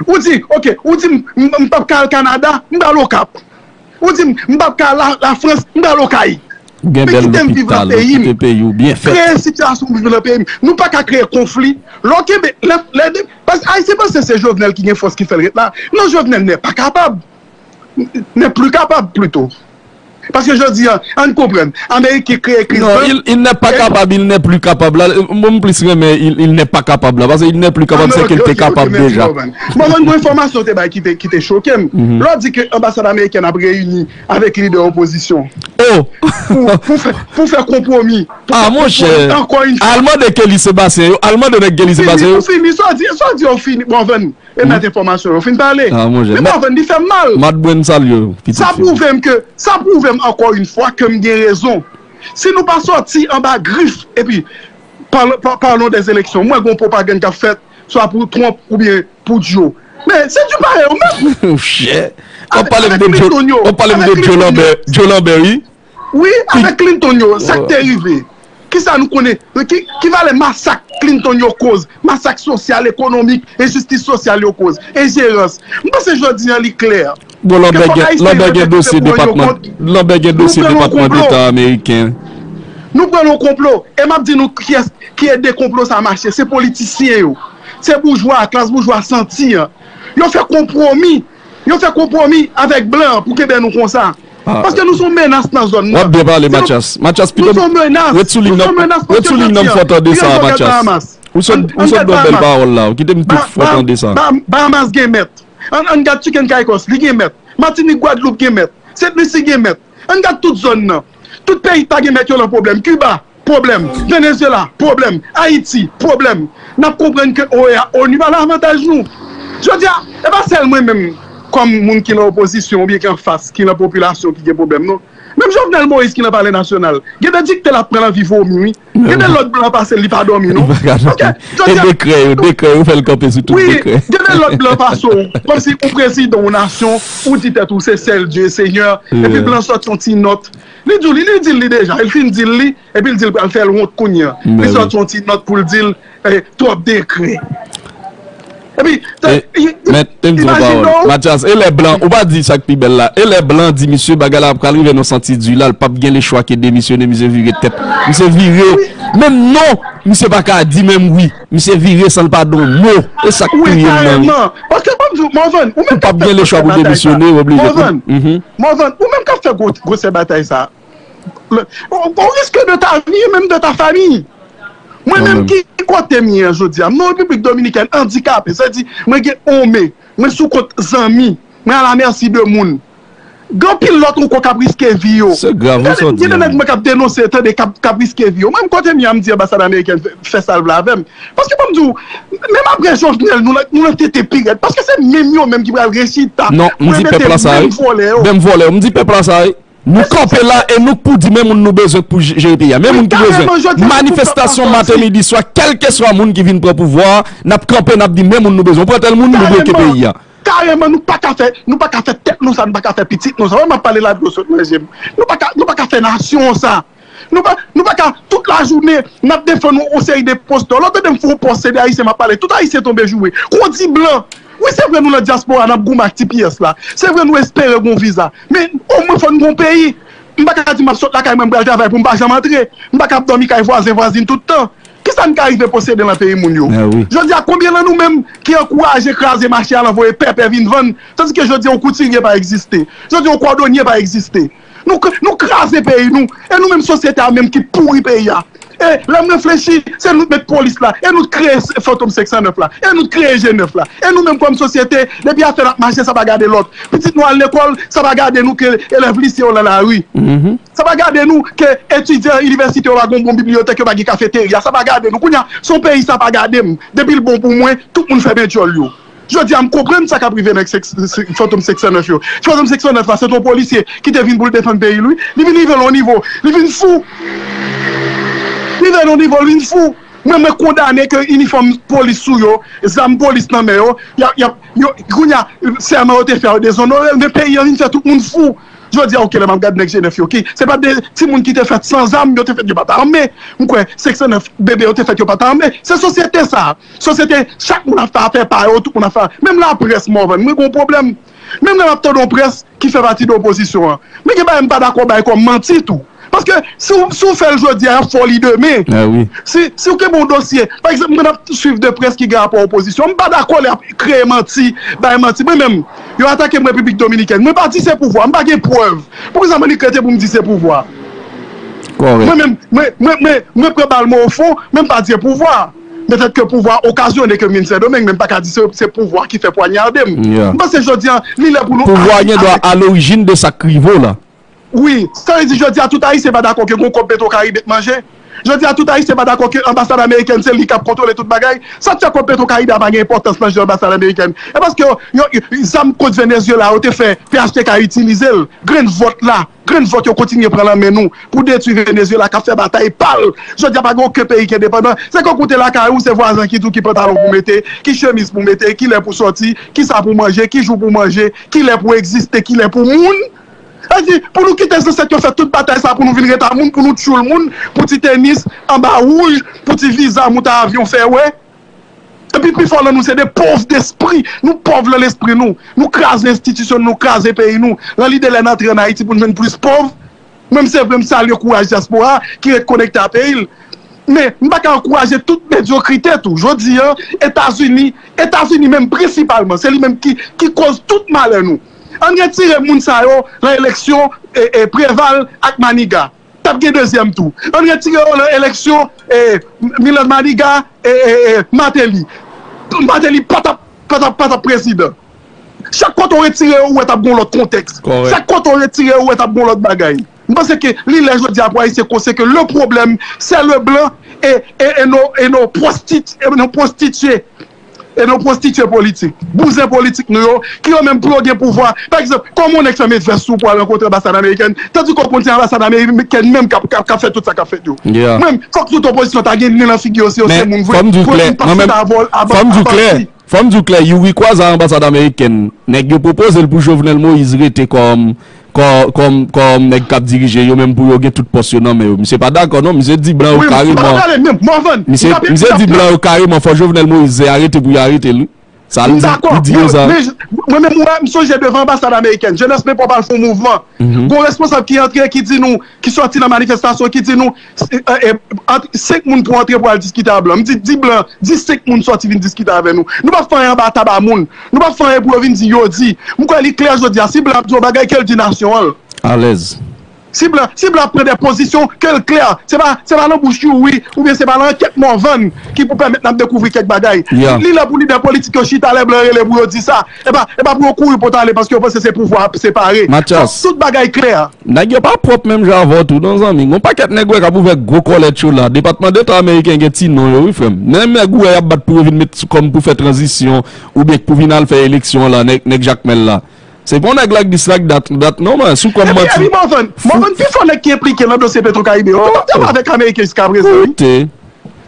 Ou di, oke, ou di m, m, m p ap ka al Kanada, m pral Okap. Ou di m, m p ap ka al la, Lafrans, m pral Okay. Ou gen Men bèl kite m viv lan lopital, ou peyi m. Kite peyi w byen fèt. Kreye sitiyasyon pou m viv lan peyi m. Nou pa ka kreye konfli. Lè w kenbe, lè, lè de, paske Ayisyen panse se Jovenel ki gen fòs ki fè l ret la. Non, Jovenel n'est pas capable. N'est plus capable, plito. Paske jodi a, ann konprann, Ameriken kreye kriz Non, lan. il, il n'est pas capable, il n'est plus capable. La, mwen m plis renmen il, il n'est pas capable la, paske il n'est plus capable, se ke l te kapab deja. Bon, mwen, mwen enfòmasyon te bay ki te, ki te choke m. Lè w di ke anbasad amerikèn ap reyini avèk lidè opozisyon. Oh! Pou, pou fè, pou fè konpwomi. Ah, monchè, al mande Kelly Sebastien yo, al mande nèg Kelly Sebastien yo. Ou fini, sa w di, sa w di, ou fini. Bon, Van, e mèt enfòmasyon yo fin pale. Ah, monchè. Men Van, li fè m mal. Matt Bruen salye w, pitit fi m. Sa pwouve m ke, sa pwouve m ankò yon fwa ke m gen rezon. Si nou pa sòti anba grif, epi, pa, pa, parlons des élections, mwen gon pwopagann k ap fèt, swa pou Trump oubyen pou Joe. Men, se di parèy yo menm. Monchè. W ap pale m de Joe, w ap pale m de Joe Lambert, Joe Lambert, wi. Wi, avèk Clinton yo, sa k te rive? Kisa nou konnen? Ki, ki valè masak Clinton yo koz? Masak sosyal, ekonomik, enjistis sosyal yo koz, enjerans. M panse jodi a li klè. Bon, Lambert gen, Lambert gen dosye depatman, Lambert gen dosye depatman deta ameriken. Nou pran yon konplo. E m ap di nou kiyès ki ede konplo sa mache. Se politisyen yo. Se boujwa, klas boujwa santi an. Yo fè konpwomi. Yo fè konpwomi avèk blan pou kenbe nou konsa. Paske nou se yon menas nan zòn nan. W ap byen pale, Mathias. Mathias, pitit, ret sou liy nan, ret sou liy nan, m fè w tande sa, Mathias. Ou sot, ou sot gen yon bèl pawòl la. Ou kite m tou fè w tande sa. Bahamas gen mèt. Ann, ann gad Chicken Caicos, li gen mèt. Matinik, Gwadloup gen mèt. Sent Lisi gen mèt. Ann gad tout zòn nan. Tout peyi k pa gen mèt yo lan pwoblèm. Kiba, pwoblèm. Venezuela, pwoblèm. Ayiti, pwoblèm. N ap konprann ke O E A, onu pa nan avantaj nou. Jodi a, e pa sèl mwen menm, kòm moun ki lan opozisyon oubyen ki anfas, ki lan popilasyon ki gen pwoblèm, non. Menm Jovenel Moïse ki lan Palè Nasyonal, gen de dikte l ap pran l anvi vomi, wi. Gen de lòt blan pase l, li pa dòmi, non. Li pa ka dòmi. E dekrè yo, dekrè yo fè l kanpe sou tout dekrè. Wi, gen de lòt blan pase w, kòmsi ou prezidan yon nasyon, ou di tèt ou se sèl Dye Senyè, epi blan sòti yon ti nòt. Li di w li, li di l li deja, li fin di l li, epi l di l pral fè l wont kounye a. Li sòti yon ti nòt pou l di l, eh, twòp dekrè. Epi, men, men, te m di yon pawòl. Mathias, e lè blan, ou pa di sa k pi bèl la, e lè blan di misye bagay la pral rive nan santi di la, l p ap gen lechwa ke demisyone, misye vire tèt. Misye vire, menm non, misye pa ka di menm wi. Misye vire san l pa di yon mo. E sa k touye m nan wi. Paske ban m di w, Morvan, ou menm k ap fè gwosè batay sa. Morvan, ou menm k ap fè gwosè batay sa. Au risque de ta vie et même de ta famille. Mwen menm ki kote m ye an jodi a, m nan Repiblik Dominikèn andikape, sa di mwen gen on men, mwen sou kont zanmi, mwen à la merci de moun. Gen anpil lòt ankò k ap riske vi yo. Se grav wi sa w di a. Gen de nèg mwen k ap denonse tande k ap, k ap riske vi yo. Mwen menm kote m ye a m di anbasad amerikèn fè, fè sa l vle avè m. Paske ban m di w, menm apre Jovenel, nou, nou nan tete pi rèd. Paske se menm yo menm ki pral rechita pou mete menm vòlè yo. Non, m di pèp la sa wi. Menm vòlè yo. M di pèp la sa wi. Nou kanpe la e nou k pou di men moun nou bezwen k pou jere peyi a. Men moun ki bezwen. Manifestasyon maten, midi, swa kèlkeswa moun ki vin pran pouvwa a, n ap kanpe, n ap di men moun nou bezwen. Ou pran tèl moun, nou bloke peyi a. Kareman, nou pa ka fè, nou pa ka fè tèt nou sa, nou pa ka fè pitit nou sa. Wè m ap pale la dlo sot nan je m. Nou pa ka, nou pa ka fè nasyon sa. Nou pa, nou pa ka, tout lajounen, n ap defann yon, yon seri de pòs. Lè w tande m fè yon pòs, se de Ayisyen m ap pale. Tout Ayisyen tonbe joure. Kou di blan. Wi, se vre nou nan dyaspora, n ap goumen ak T P S la. Se vre nou espere gon viza. Men, omwen fò n gon peyi. M pa ka di m ap sot lakay mwen, m pral travay pou m pa janm antre. M pa ka ap dòmi kay vwazen, vwazin tout tan. Kisa n ka rive posede nan peyi moun yo? Jodi a, konbyen nan nou menm ki ankouraje kraze mache a, l anvoye pèpè vin vann, tandike jodi a, yon koutirye pa egziste? Jodi a, yon kòdonye pa egziste? Nou, k- nou kraze peyi nou. E nou menm sosyete a menm ki pouri peyi a. E lè m reflechi, se nou t met polis la, e nou t kreye Fantom senk san nèf la, e nou t kreye G nèf la. E nou menm kòm sosyete, depi afè n ap mache, sa pa gade lòt. Pitit nou al lekòl, sa pa gade nou ke elèv lise yo nan lari. Sa pa gade nou ke etidyan inivèsite yo pa gen yon bon bibliyotèk, yo pa gen kafeterya, sa pa gade nou. Kounye a, si yon peyi sa pa gade m, depi l bon pou mwen, tout moun fèmen djòl yo. Jodi a, m konprann sa k ap rive nèg sèk- se- Fantom senk san nèf yo. Fantom senk san nèf la, se t yon polisye ki te vin pou l defann peyi l, wi. Li vin rive l yon nivo, li vin fou. Li rive l yon nivo, li vin fou. Mwen, mwen kondane ke inifòm polis sou yo, zam polis nan men yo, y ap, y ap, yo, kounye a, sèman yo te fè yo dezonore, men peyi an vin fè tout moun fou. Jodi a, oke, lè m ap gad nèg G nèf yo, ki, se pa de timoun ki te fèt san zam, yo te fèt, yo pa t ame. M kwè, senk san nèf bebe yo te fèt, yo pa t ame. Se sosyete sa. Sosyete, chak moun ap fè afè pa yo, tout moun ap fè. Menm laprès, Morvan, mwen gen yon pwoblèm. Menm lè m ap tande yon près ki fè pati de opozisyon an, men gen bagay m pa dakò bay kòm manti tou. Paske si w, si w fè l jodi a, y ap fè w li demen. Si, si w kenbe yon dosye, pa egzanp, mwen ap swiv de près ki gen rapò opozisyon, m pa dakò lè y ap kreye manti, bay manti. Mwen menm, yo atake m Repiblik Dominikèn. Mwen pa di se pouvwa, m pa gen prèv. Poukisa mwen li krete pou m di se pouvwa? Mwen menm, mwen, mwen, mwen, mwen pran bal mwen o fon, men m pa di se pouvwa. Petèt ke pouvwa okazyone ke m vin Sendomeng, men m pa ka di se, se pouvwa ki fè pwanyade m. M panse jodi a, li lè pou nou Pouvwa gen dwa a lorijin de sa k rive w la. Wi, sa vle di jodi a tout Ayisyen pa dakò ke gon kòb Petro Caribe t manje. Jodi a tout Ayisyen pa dakò ke anbasad amerikèn se li k ap kontwole tout bagay. Sa k fè kòb Petro Caribe a pa gen enpòtans nan je anbasad amerikèn? E paske yo, yo, yo, zam kont Venezuela yo te fè P H T K itilize l. Grenn vòt la, grenn vòt yo kontinye pran nan men nou pou detwi Venezuela k ap fè batay pa l. Jodi a pa gen okenn peyi ki endepandan. Se ke w koute lakay ou, se vwazen ki di w ki pantalon pou mete, ki chemiz pou mete, ki lè pou sòti, ki sa pou manje, ki jou pou manje, ki lè pou egziste, ki lè pou moun. Sa vle di, pou nou kite zansèt yo fè tout batay sa pou nou vin ret a moun, pou nou tchoul moun, pou ti tenis anba wouj, pou ti viza moute avyon fè wè. Epi pifò nan nou se de pòv despri, nou pòv nan lespri nou, nou kraze enstitisyon nou, nou kraze peyi nou, nan lide lè n antre ann Ayiti pou n jwenn plis pòv. Mwen, m se vre, m salye kouraj dyaspora ki ret konekte a peyi l. Men, m pa ka ankouraje tout medyokrite tou. Jodi a, Etazini, Etazini menm prensipalman, se li menm ki, ki koz tout malè nou. Ann retire moun sa yo nan eleksyon e, e, Preval ak Maniga. T ap gen dezyèm tou. Ann retire yo nan eleksyon e, Milan Maniga e, e, e Martelly. Martelly pa t ap, pa t ap, pa t ap prezidan. Chak kote w retire yo, ou wè t ap gon lòt kontèks. Chak kote w retire yo, ou wè t ap gon lòt bagay. M panse ke li lè jodi a pou Ayisyen konsyan ke le problème, c'est le blanc et, et, et nos, et nos prostituées, et nos prostituées, et nos prostituées politiques. Bouzen politik nou yo, ki yo menm pou yo gen pouvwa. Pa egzanp, kòman yon nèg fè met vès sou pou al rankontre anbasad amerikèn, tandike w konn se anbasad amerikèn menm k ap, k ap, k ap fè tout sa k ap fèt yo. Mwen, fòk tout opozisyon ta gen nen nan figi yo si yo se moun vre, pou yo vin pa sot a vòl, a, a pati. Fò m di w klè, Youri Kwaza anbasad amerikèn, nèg yo pwopoze l pou Jovenel Moïse rete kòm, kò-, kòm, kòm nèg k ap dirije, yo menm pou yo gen tout pòs yo nan men yo. Misye pa dakò non, misye di blan yo kareman. Misye, misye di blan yo kareman, fò Jovenel Moïse se arete pou yo arete l, wi. Sa l di, li di yo sa. Mwen menm, mwen, m sonje devan anbasad amerikèn, jenès men pòp al fè yon mouvman. Gon responsab ki antre, ki di nou, ki sòti nan manifestasyon, ki di nou, e, e, ant senk moun pou antre pou al diskite a blan. M di, di blan, di senk moun sòti vin diskite avè nou. Nou p ap fè anyen anba tab a moun. Nou p ap fè anyen pou yo vin di yo di. M kwè li klè jodi a. Si blan ap di yon bagay, ke l di nasyon an l. Alèz. Si blan, si blan ap pran de pozisyon, ke l klè. Se pa, se pa nan bouch Youri, oubyen se pa nan ankèt Morvan ki pou pèmèt n ap dekouvri kèk bagay. Li lè pou lidè politik yo chita lè blan rele pou yo di sa. E pa, e pa pou yo kouri potale paske yo panse se pouvwa ap separe. Fòk tout bagay klè. Nèg yo pa pwòp menm jan avè w tou non zanmi. Gon pakèt nèg ou wè k ap ouvè gwo kòlèt yo la. Depatman Deta ameriken gen ti non yo wi frè m. Menm nèg ou wè y ap bat pou yo vin met sou kòm pou fè tranzisyon oubyen pou vin al fè eleksyon an la, nèg, nèg Jakmèl la. Se pa yon nèg like this like that, that non man, sou kòm manti. Epi, epi Morvan, Morvan, pifò nèg ki enplike nan dosye Petro Caribe yo, yo t ap avèk Ameriken jiska prezan wi.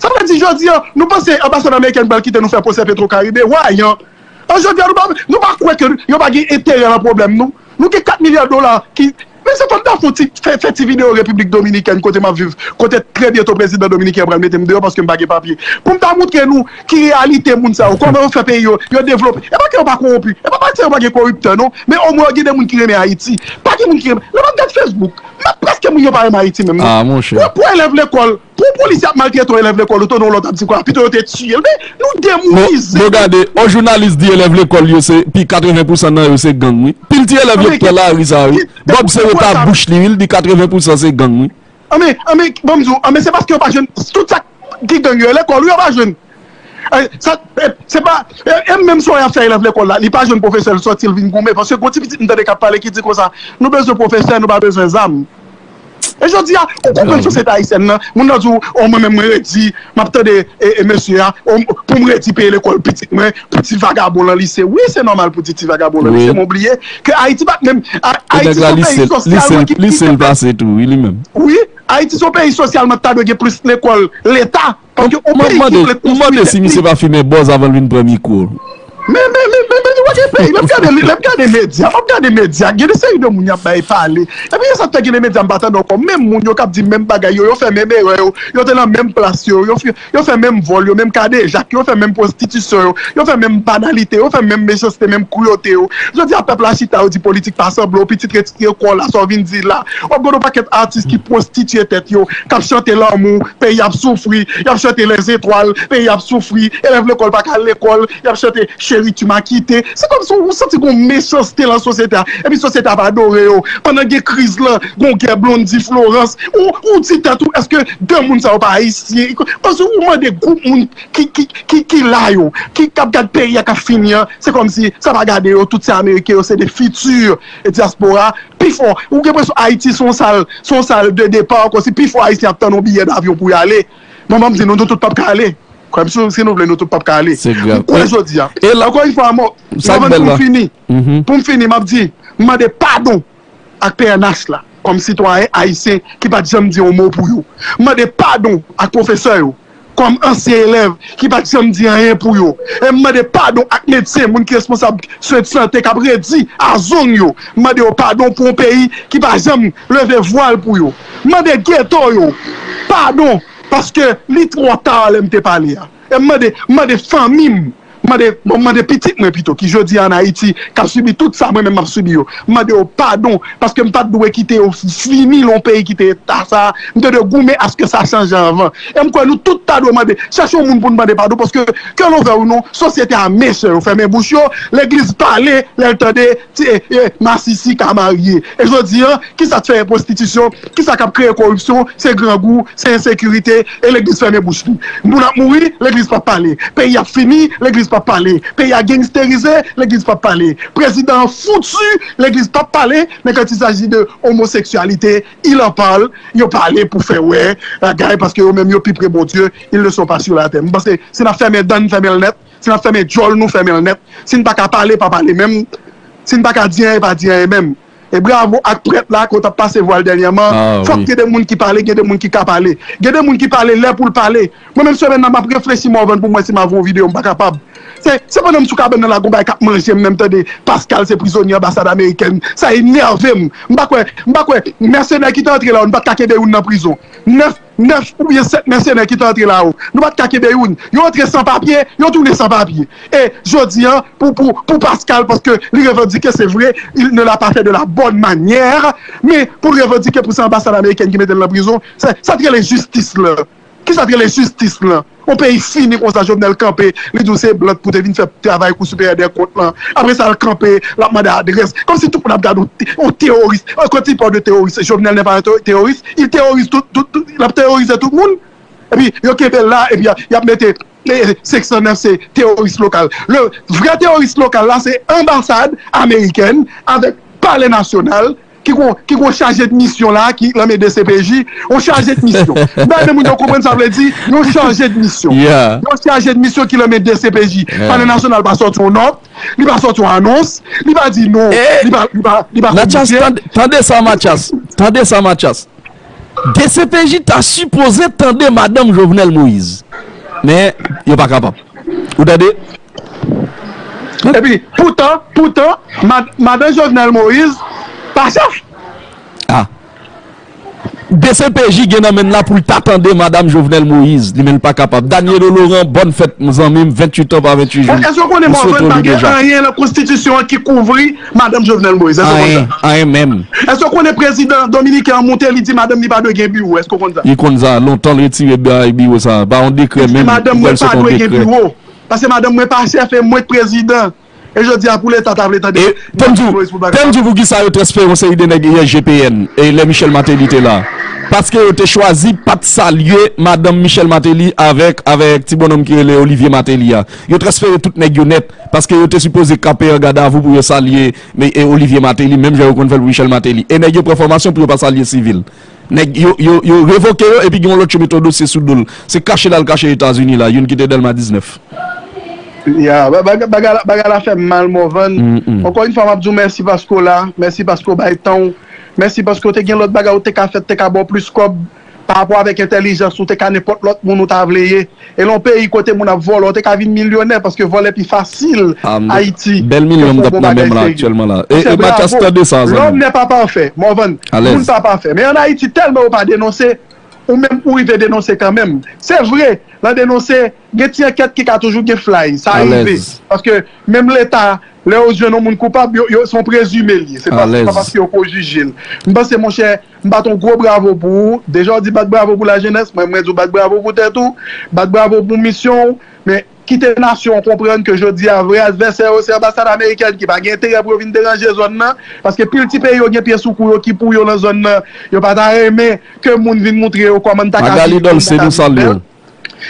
Sa vle di jodi a, nou panse anbasad ameriken pral kite nou fè pwosè Petro Caribe? Why? An jodi a, nou pa, nou pa kwè ke yo pa gen enterè nan pwoblèm nou? Nou gen kat milya dola ki, men se fò n ta fè yon ti, fè, fè ti videyo Repiblik Dominikèn kote m ap viv, kote trè byento prezidan dominiken an pral mete m deyò paske m pa gen papye. Pou m ta montre nou ki reyalite moun sa yo, kòman yo fè peyi yo, yo devlope. E pa ke yo pa kowonpi, e pa paske yo pa gen koriptè non, men omwen yo gen de moun ki renmen Ayiti. Pa gen moun ki renmen, lè m ap gad Facebook, m ap prèske moun yo pa renmen Ayiti menm non. Ah, monchè. Pou, pou elèv lekòl, pou polisye ap maltrete yon elèv lekòl, ou tande yon lòt ap di kwa, pito yo te tiye l. Men, nou demounize. Bon, bon gade, yon jounalis di elèv lekòl yo se, pi katreven pousan nan yo se gang, wi. Pil ti elèv yo k pran lari sa, wi. Bob se yo ta bouch li, wi, l di katreven pousan se gang, wi. Anben, anben, ban m di w, anben, se paske yo pa jwenn, tout sa ki gang yo, lekòl, wi, yo pa jwenn. E, sa, e, se pa, e, e menm si w ap fè elèv lekòl la, li pa jwenn pwofesè l sòti l vin goumen, paske gon ti pitit m tande k ap pale ki di konsa, nou bezwen pwofesè, nou pa bezwen zam. E jodi a, ou konprann sosyete ayisyèn nan, moun nan di w, o mwen menm mwen redi, m ap tande e, e mesye a, o, pou m redi peye lekòl pitit mwen, pou ti vagabon lan lise. Wi, se nòmal pou di ti vagabon lan lise, men w bliye ke Ayiti pa t menm, Ayiti se yon peyi sosyalman ki pi konplèks. Wi, Ayiti se yon peyi sosyalman ki ta dwe gen plis lekòl leta. Paske yon peyi ki vle konswi tèt li. M mande si misye pa fimen bòz avan l vin pran mikwo. Men, men, men, men, men, li wè gen peyi, lè m gade, lè m gade medya, m ap gade medya, gen de seri de moun y ap bay pale. Epi, e sa k fè gen de medya m pa tande ankò. Menm moun yo k ap di menm bagay yo, yo fè menm erè yo, yo te nan menm plas yo, yo, yo fè menm vòl yo, menm kadejak yo, yo fè menm pwostitisyon yo, yo fè menm banalite yo, yo fè menm mechanste, menm kruyote yo. Jodi a, pèp la chita, yo di politik pa sanble, w pitit retire kò w la, sa w vin di la. W ap gade yon pakèt atis ki pwostitiye tèt yo, k ap chante lanmou, peyi ap soufri, y ap chante lezetwal, peyi ap soufri, elèv lekòl pa ka al lekòl, y ap chante cheri tu m'as quitté. Se kòmsi w santi gon mechanste lan sosyete a, epi sosyete a ap adore yo. Pandan gen kriz lan, gon gè Blondy Florence. Ou, ou di tèt ou, èske de moun sa yo pa ayisyen? Paske ou mande gwoup moun ki, ki, ki, ki la yo, ki, k ap gad peyi a k ap fini an, se kòmsi sa pa gade yo, tout se ameriken, yo se de fiti dyaspora. Pifò, ou gen enpresyon Ayiti se yon sal, se yon sal de depa, kòmsi pifò ayisyen ap tann yon biyè davyon pou y ale. Bon, ban m di nou, nou tout p ap ka ale. Kwè m, si, si nou vle, nou tout p ap ka ale. Se grav. Ou kwè jodi a. E la, ankò yon fwa, mwen, avan pou m fini, pou m fini, m ap di, m mande padon ak P N H la, kòm sitwayen ayisyen ki pa t janm di yon mo pou yo. M mande padon ak pwofesè yo, kòm ansyen elèv ki pa t janm di anyen pou yo. E m mande padon ak medsen, moun ki responsab swen de sante k ap redi a zong yo. M mande yo padon pou yon peyi ki pa janm leve vwa l pou yo. M mande geto yo padon, paske li twò ta lè m te pale a. E m mande, m mande fanmi m, m mande, bon, m mande pitit mwen pito, ki jodi a ann Ayiti, k ap sibi tout sa mwen menm m ap sibi yo. M mande yo padon, paske m pa t dwe kite yo fini lan yon peyi ki te eta sa a. M te dwe goumen aske sa chanje anvan. E m kwè nou tout ta dwe mande, chèche yon moun pou n mande padon, paske, ke nou vle ou non, sosyete a mechan, yo fèmen bouch yo, legliz pale, lè l tande, ti, e, e, masisi ka marye. E jodi a, kisa k fè pwostitisyon, kisa k ap kreye koripsyon, se grangou, se ensekirite, e legliz fèmen bouch li. Moun ap mouri, legliz p ap pale. Peyi ap fini, legliz p ap pale. Peyi a gengisterize, legliz p ap pale. Prezidan an fouti, legliz p ap pale. Men quand il s'agit de omoseksyalite, il en parle, yo pale pou fè wè bagay, paske yo menm yo pi pre Bondye, ils ne sont pas sur la terre. M panse si n ap fèmen dan n, fèmen l nèt. Si n ap fèmen djòl nou, fèmen l nèt. Si n pa ka pale, pa pale menm. Si n pa ka di anyen, pa di anyen menm. E bravo ak prèt la ke w t ap pase vwal dènyèman. Fòk gen de moun ki pale, gen de moun ki ka pale. Gen de moun ki pale lè pou l pale. Mwen menm semèn nan m ap reflechi Morvan pou m wè si m a fè yon videyo, m pa kapab. Se, se pandan m sou kabann nan la gon bagay k ap manje m, men m tande Pascal se prizonye anbasad amerikèn. Sa enève m. M pa kwè, m pa kwè mèsenè ki te antre la yo, nou pa t ka kenbe youn nan prizon. Nèf nèf oubyen sèt mèsenè ki te antre la yo. Nou pa t ka kenbe youn. Yo antre san papye, yo tounen san papye. E jodi a, pou, pou, pou Pascal, paske li revandike, se vre, il ne l'a pas fait de la bonne manière, men pou l revandike pou se anbasad amerikèn ki mete l nan prizon, sa, sa t rele jistis lan? Kisa t rele jistis lan? Yon peyi fini konsa, Jovenel kanpe, li di w se blan k pou te vin fè travay Kou Siperyè dè Kont lan. Apre sa, l kanpe, l ap mande adrès. Kòmsi tout moun ap gade w, w teworis. Quand il parle de terroriste, Jovenel n'est pas un terroriste. Il terrorise tout, tout, tout, l ap teworize tout moun. Epi, yo kenbe l la, epi y ap mete, e, senk san nèf se teworis lokal. Le vrè teworis lokal la, se anbasad amerikèn avèk palè nasyonal, ki gon, ki gon chaje de misyon la, ki nan men D C P J, yon chaje de misyon. M ta renmen moun yo konprann sa vle di, yon chaje de misyon. Yon chaje de misyon ki nan men D C P J. Palè nasyonal pa sòti yon nòt, li pa sòti yon anons, li pa di non, li pa, li pa, li pa kominike. Tande, tande sa, Mathias. Tande sa, Mathias. D C P J ta sipoze tande madanm Jovenel Moïse. Men, yo pa kapab. Ou tande? Epi, poutan, poutan, mad, madan Jovenel Moïse pa chèf. Ah. D C P J gen nan men l la pou l ta tande madanm Jovenel Moïse, li men l pa kapab. Danielo Laurent, bòn fèt zanmi m, venntuit an pa venntuit jou. Èske w konnen Morvan pa gen anyen nan konstitisyon an ki kouvri madanm Jovenel Moïse? Èske w konn sa? Anyen, anyen menm. Èske w konnen prezidan dominiken an monte, li di madanm li pa dwe gen biwo? Èske w konn sa? Li konn sa, lontan l retire biwo sa, pa yon dekrè menm. Li di madanm mwen pa dwe gen biwo, paske madanm mwen pa chèf e mwen k prezidan. E jodi a pou leta ta vle tande. E tann di w, tann di w poukisa yo transfere yon seri de nèg I S G P N e lè Michel Martelly te la. Paske yo te chwazi pa t salye madanm Michel Martelly avèk, avèk ti bonnonm ki rele Olivier Martelly a. Yo transfere tout nèg yo nèt, paske yo te sipoze kanpe an gadavou pou yo salye, men, e Olivier Martelly, menm jan yo konn fè l pou Michel Martelly. E nèg yo pran fòmasyon pou yo pa salye sivil. Nèg yo, yo, yo revoke yo, epi gen yon lòt yo mete yon dosye sou do l. Se kache l al kache Etazini la, youn ki te Dèlma diznèf. Ya, ba- baga- bagay la- bagay la fè m mal, Morvan. Ankò yon fwa, m ap di w mèsi paske w la, mèsi paske w bay tan w, mèsi paske w te gen lòt bagay ou te ka fè, te ka ba w plis kòb pa rapò avèk entèlijans ou, te ka nenpòt lòt moun ou ta vle ye. E lè yon peyi kote moun ap vòlè, ou te ka vin milyonè paske vòlè pi fasil. Ayiti, bèl milyon m t ap nan men m la aktyèlman la. E Mathias, tande sa, zanmi m. L'homme n'est pas parfait, Morvan. Moun pa pafè. Men ann Ayiti, tèlman yo pa denonse, ou menm ou rive denonse kanmenm. Se vre, nan denonse, gen ti ankèt ki ka toujou gen flay. Sa rive. Paske menm Leta, lè yo jwenn yon moun koupab, yo, yo, se yon prezime l ye. Se pa, se pa paske yo ko jije l. M panse, monchè, m bat yon gwo bravo pou ou. Deja w di bat bravo pou lajenès, mwen, mwen di w bat bravo pou tèt ou, bat bravo pou misyon w. Men kite nasyon an konprann ke jodi a, vrè advèsè yo, se anbasad amerikèn ki pa gen enterè pou yo vin deranje zòn nan. Paske pil ti peyi yo gen pye sou kou yo ki pou yo nan zòn nan. Yo pa ta renmen ke moun vin moutre yo kòman n ta ka viv, kòman n ta viv byen.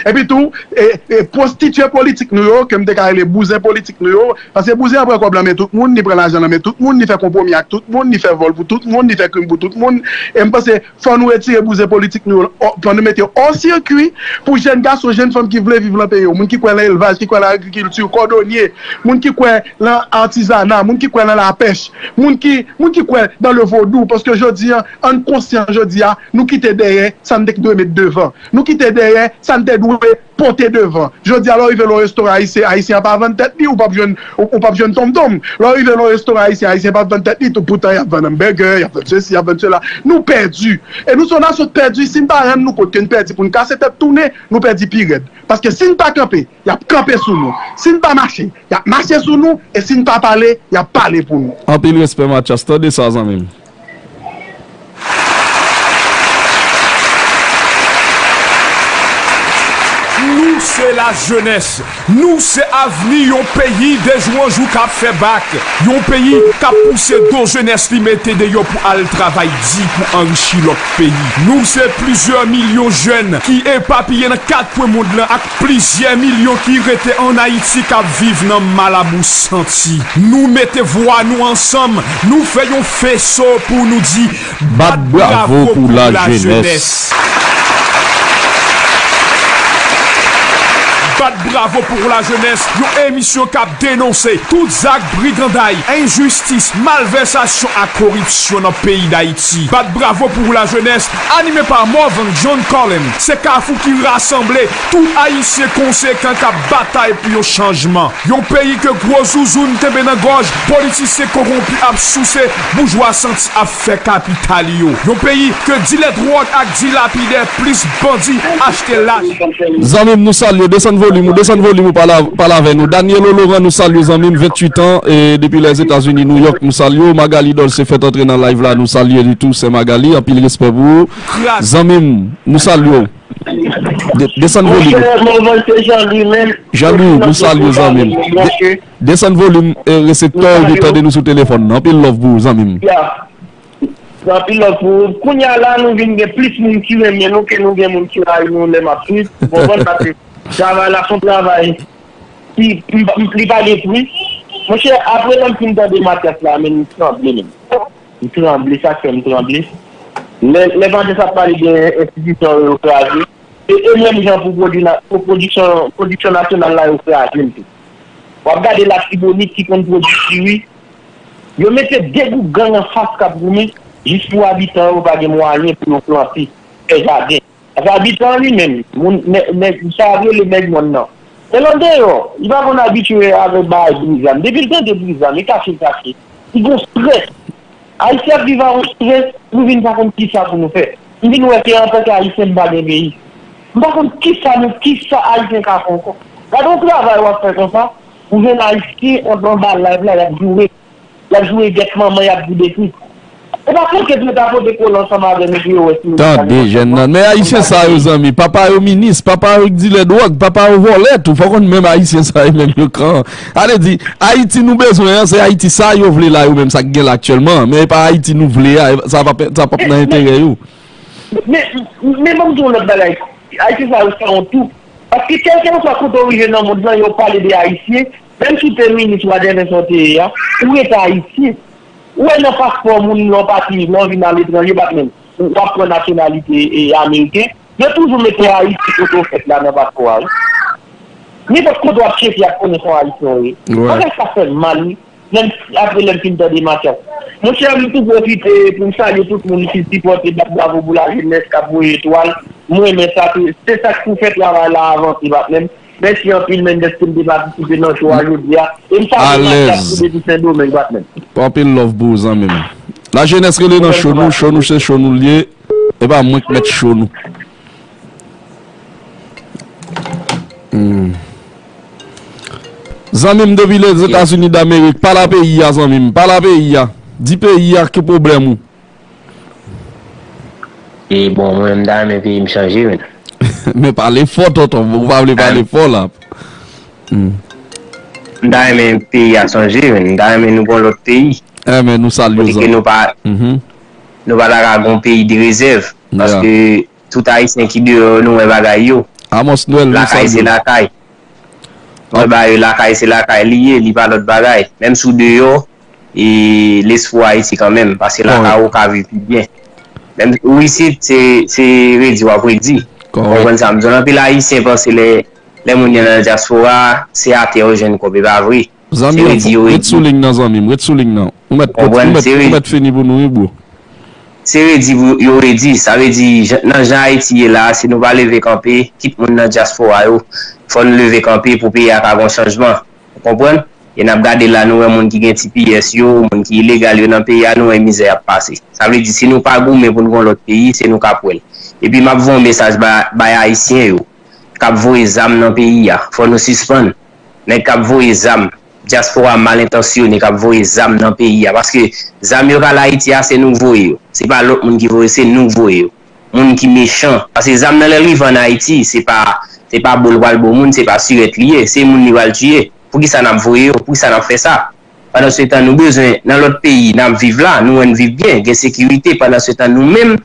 Epi tou, e, e pwostitye politik nou yo, ke m te ka rele bouzen politik nou yo, paske bouzen an pran kòb nan men tout moun, li pran lajan nan men tout moun, li fè konpwomi ak tout moun, li fè vòl pou tout moun, li fè krim pou tout moun. E m panse, fò nou retire bouzen politik nou yo, fò nou mete yo hors circuit pou jèn gason, jèn fanm ki vle viv lan peyi yo, moun ki kwè lan elvaj, ki kwè lan agrikilti, kòdonye, moun ki kwè lan atizana, moun ki kwè lan lapèch, moun ki, moun ki kwè dans le vaudou, paske jodi a, ann konsyan jodi a, nou kite dèyè sa n te dwe met devan. Nou kite dèyè sa n te dwe pote devan. Jodi a, lè w rive nan yon restoran ayisyen, ayisyen an pa vann tèt li, ou p ap jwenn, ou, ou p ap jwenn tonmtonm. Lè w rive nan yon restoran ayisyen, ayisyen p ap vann tèt li, tout, poutan y ap vann hamburger, y ap vann sesi, y ap vann sela. Nou pèdi. E nou se yon nasyon k pèdi, si n pa rann nou kont ke n pèdi pou n kase tèt tounen, nou pèdi pi rèd. Paske si n pa kanpe, y ap kanpe sou nou. Si n pa mache, y ap mache sou nou. E si n pa pale, y ap pale pou nou. Anpil respè, Mathias. Tande sa, zanmi m. Nou se lajenès. Nou se avni yon peyi dejou an jou k ap fè bak. Yon peyi k ap pouse do jenès li mete deyò pou al travay di pou anrichi lòt peyi. Nou se plizyè milyon jèn ki epapiye nan kat kwen mond lan ak plizyè milyon ki rete ann Ayiti k ap viv nan malabou santi. Nou mete vwa nou ansanm, nou fè yon feso pou nou di, bat bravo pou lajenès. Bat bravo pou lajenès, yon emisyon k ap denonse tout zak briganday, enjistis, malvèsasyon ak koripsyon nan peyi Dayiti. Bat bravo pou lajenès, anime pa Morvan John Collins, se kafou ki rasanble tout Ayisyen konsekan k ap batay pou yon chanjman. Yon peyi ke gwo zouzoun kenbe nan gòj, politisyen kowonpi ap souse, boujwa santi ap fè kapital yo. Yon peyi ke dilè dwòg ak dilapidè plis bandi achte lach. Zanmi m, nou salye w. Desann volim ou, desann volim ou, pale, pale avè nou. Danielo Laurent, nou salye w, zanmi m, venntuit an, e depi Lèzetazini, Nouyòk, nou salye w. Magali Dolce fèt antre nan live la, nou salye li tou, sè Magali, anpil respè pou ou. Zanmi m, nou salye w. De- desann volim. Monchè, Morvan, se Jean Louis menm. Jean Louis, nou salye w, zanmi m. De- desann volim, e, reseptè w, nou tande nou sou telefòn nan. Anpil love pou ou, zanmi m. Ya. Anpil love pou ou. Kounye a la, nou vin gen plis moun ki renmen nou ke nou gen moun ki rayi nou lè m ap swiv. Ou konprann? Paske travay la, se yon travay ki, m- m- li pa gen pri. Monchè, apre lè m fin tande Mathias la, men m tranble menm. M tranble, sa k fè m tranble. Lè, lè Mathias ap pale de enstitisyon yo, yo kraze, se e menm jan pou pwodui na- pou pwodiksyon, pwodiksyon nasyonal la, yo kraze l tou. W ap gade Latibonit ki konn pwodui diri, yo mete de gwoup gang anfas k ap goumen, jis pou abitan yo pa gen mwayen pou yo plante, fè jaden. Paske abitan li menm, moun, nè- nèg, sa yo rele nèg mòn nan. Men l andeyò, li pa konn abitye avèk bagay bri zam. Depi l tande bri zam, li kache, li kache. Li gon estrès. Ayisyen ap viv ak yon estrès, nou vin pa konn kisa pou nou fè. M vin wè ke antanke Ayisyen, m pa gen peyi. M pa konn kisa nou, kisa Ayisyen ka fè ankò. Gade yon travay w ap fè konsa, ou jwenn Ayisyen anba live la, y ap joure. Y ap joure gèt manman, y ap joure tout. E pa fòk ke yo ta pote kole ansanm avè nou pou yo wè si nou ta Tande, gen jèn nan. Men Ayisyen sa yo, zanmi, papa yo minis, papa yo dilè dwòg, papa yo vòlè tou. Fò konn menm Ayisyen sa yo menm yo kan. Ale di, Ayiti nou bezwen an, se Ayiti sa yo vle la, yo menm sa k gen la aktyèlman. Men e pa Ayiti nou vle a, sa p ap, sa p ap nan enterè yo. Men, men ban m di w yon lòt bagay. Ayisyen sa yo sanwont tou. Paske kèlkeswa kote w rive nan mond lan, yo pale de Ayisyen. Menm si w te minis, whatever sa w te ye a, ou rete Ayisyen. Ou wè nan paspò moun, lè w pati, lè w vin aletranje, Batman, w ap pran nasyonalite e, ameriken. Yo toujou mete Ayiti kote w fèt la nan paspò a, wi. Nenpòt kote w ap tcheke, y ap konnen se yon Ayisyen w ye. Bagay sa fè m mal, wi. Lè m, apre lè m fin tande Mathias. Monchè, m tou pwofite pou m salye tout moun ki sipòte, bat bravo pou lajenès k ap voye etwal. M renmen sa, se, se sa k pou fè travay la avanse, Batman. Mèsi anpil, men, dèske m te patisipe nan show a jodi a. E m salye Mathias tou depi Sendomeng, Batman. Anpil love pou ou, zanmi m. Lajenès rele nan show nou, show nou se show nou l ye. E pa mwen k mèt show nou. Hmm. Zanmi m depi Lèzetazini Damerik, pale a peyi a, zanmi m, pale a peyi a. Di peyi a ki pwoblèm ou. E bon, mwen, m ta renmen peyi m chanje, men. Men pale fò, tonton, ou pa vle pale fò la. Hmm. M ta renmen peyi a chanje, men. M ta renmen nou pran lòt peyi. Enben, nou salye w, zanmi. Kote ke nou pa, nou pa ta ka gon peyi de rezèv. Paske tout Ayisyen ki deyò yo, nou wè bagay yo. Amos Noël, nou salye w. Lakay se lakay. Mwen ba yo lakay se lakay li ye, li pa lòt bagay. Menm si w deyò, e lespri w Ayiti kanmenm, paske lakay ou ka viv pi byen. Menm ou isit, se, se redi w ap redi. Ou konprann sa m di w? Anpil Ayisyen panse lè, lè moun yo nan dyaspora, se atè yo jwenn kòb, e pa vre. Zanmi an, ret sou liy nan, zanmi m, ret sou liy nan. Ou mèt, ou mèt, ou mèt fini pou nou, wi, bro. Se redi pou yo redi. Sa vle di, jan, nan jan Ayiti ye la a, si nou pa leve kanpe, kit moun nan dyaspora yo, fò n leve kanpe pou peyi a ka gon chanjman. Ou konprann? E n ap gade la, nou wè moun ki gen T P S yo, moun ki ilegal yo nan peyi a, nou wè mizè y ap pase. Sa vle di, si nou pa goumen pou n gon lòt peyi, se nou k ap wè l. Epi m ap voye yon mesaj ba, bay Ayisyen yo k ap voye zam nan peyi a. Fò nou sispann. Nèg k ap voye zam, dyaspora mal entansyone k ap voye zam nan peyi a. Paske zam yo k al Ayiti a, se nou k voye yo. Se pa lòt moun ki voye, se nou k voye yo. Moun ki mechan. Paske zam nan lè l rive ann Ayiti, se pa, se pa bo l pral bo moun, se pa sirèt li ye, se moun li pral tiye. Poukisa n ap voye yo? Poukisa n ap fè sa? Pandansetan, nou bezwen, nan lòt peyi, n ap viv la, nou wè n viv byen, gen sekirite. Pandansetan, nou menm,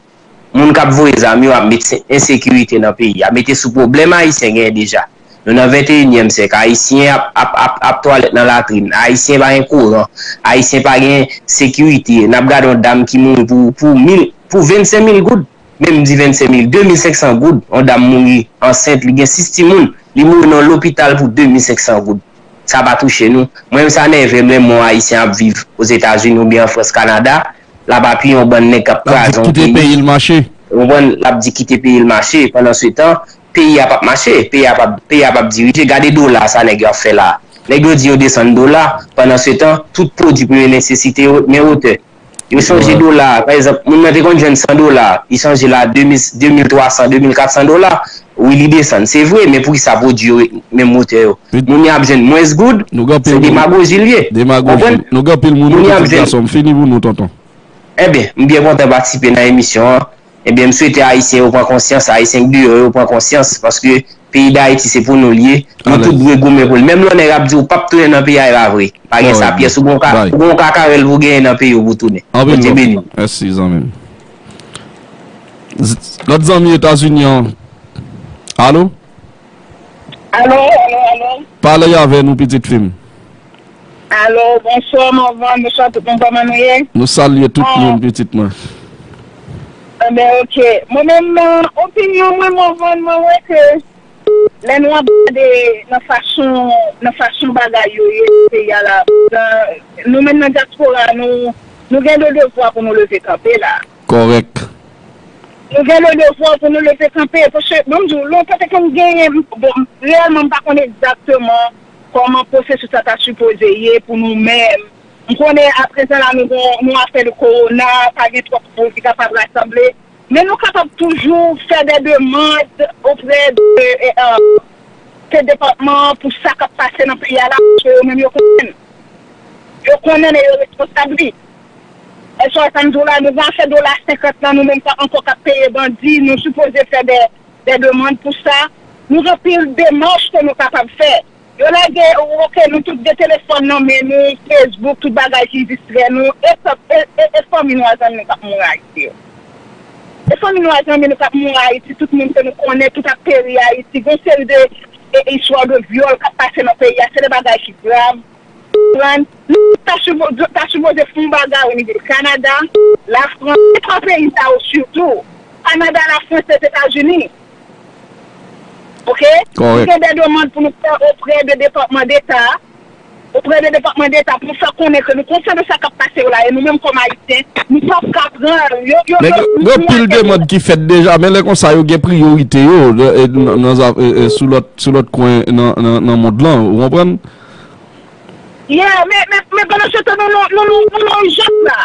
moun k ap voye zam yo ap met se-, ensekirite nan peyi a, mete sou pwoblèm Ayisyen genyen deja. Nou nan venteyinyèm syèk, Ayisyen ap, ap, ap, ap twalèt nan latrin, Ayisyen pa gen kouran, Ayisyen pa gen sekirite. N ap gade yon dam ki mouri pou, pou mil, pou vennsenk mil goud, menm m di vennsenk mil, de mil senk san goud, yon dam mouri ansent, li gen sis timoun, li mouri nan lopital pou de mil senk san goud. Sa pa touche nou. Mwen menm sa nève m lè m wè yon Ayisyen ap viv Ozetazini oubyen an Frans, Kanada, l ap apiye yon bann nèg k ap kraze yon peyi. L ap di kite peyi l mache. Ou konprann? L ap di kite peyi l mache. Pandansetan, peyi a p ap mache. Peyi a p ap, peyi a p ap dirije. Gade dola, sa nèg yo ap fè la. Nèg yo di yo desann dola. Pandansetan, tout pwodui premye nesesite yo men wotè. Yo chanje dola a. Pa egzanp, moun nan te konn jwenn san dola, li chanje l a de mil, de mil twa san, de mil kat san dola. Wi, li desann. Se vre, men poukisa pwodui yo ret menm wotè yo? Moun yo ap jwenn mwens goud, se demagoji l ye. Demagoji. Nou gen anpil moun, nou gen anpil moun, pitit gason m, fini pou nou, tonton. Enben, m byen kontan patisipe nan emisyon an. Ebyen, m swete Ayisyen yo pran konsyans, Ayisyen k deyò yo pran konsyans, paske peyi Dayiti se pou nou l ye. Nou tout dwe goumen pou l. Menm lè yon nèg ap di w p ap tounen nan peyi a, e pa vre. Pa gen sa pyès. Ou gon ka, ou gon kakarèl pou genyen nan peyi w pou tounen. Bondye beni w. Mèsi, zanmi m. Z-, lòt zanmi Etazini an. Alo? Alo, alo, alo. Pale avè nou, pitit fi m. Alo, bonswa, Mòvann, bonswa tout moun, kòman nou ye? Nou salye tout moun, pitit mwen. Enben, oke. Mwen menm, nan opinyon mwen, Mòvann, mwen wè ke lè nou ap gade nan fason, nan fason bagay yo ye nan peyi a la, nan, nou menm nan dyaspora, nou, nou gen de devwa pou nou leve kanpe la. Kòrèk. Nou gen le devwa pou nou leve kanpe, paske, bon, m di w, lontan te konn genyen, bon, reyèlman, m pa konn egzakteman kòman pwosesis la ta sipoze ye pou nou menm. M konnen aprezan la, nou gon, nou afè de kowona, pa gen twòp moun ki kapab rasanble. Men nou kapab toujou fè de demann oprè de, e, e, de depatman an pou sa k ap pase nan peyi a la, paske yo menm yo konnen. Yo konnen e yo responsab li. Èske w konprann la, nou va fè dola senkant lan, nou menm k ap ankò k ap peye bandi, nou sipoze fè de, de demann pou sa. Nou gen anpil demach ke nou kapab fè. Yo lage, oke, nou tout gen telefòn nan men nou, Facebook, tout bagay ki distrè nou, e, e, e, e fanmi nou a zanmi nou k ap mouri Ayiti yo. E fanmi nou a zanmi nou k ap mouri Ayiti, tout moun ke nou konnen, tout ap peri Ayiti. Gen seri de, e, istwa de vyòl k ap pase nan peyi a, se de bagay ki grav. Konprann? Nou ta sipo-, ta sipoze fè yon bagay o nivo Kanada, Lafrans, e twa peyi sa yo sitou. Kanada, Lafrans, Lèzetazini. Oke? Kòrèk. Nou gen de demann pou nou fè oprè de Depatman Deta, oprè de Depatman Deta pou nou fè konnen ke nou konsyan de sa k ap pase yo la, e nou menm kòm Ayisyen, nou p ap ka pran yo, yo, Men yo, gen, nou, gen nou pil demann ki fèt deja, men lè konsa yo gen priyorite yo, e, nan, nan, e, e, sou lòt, sou lòt kwen nan, nan, nan mond lan, ou konprann? Yeah, men, men, men pandan se tan, nou, nou, nou, nou, nou nan ijans la.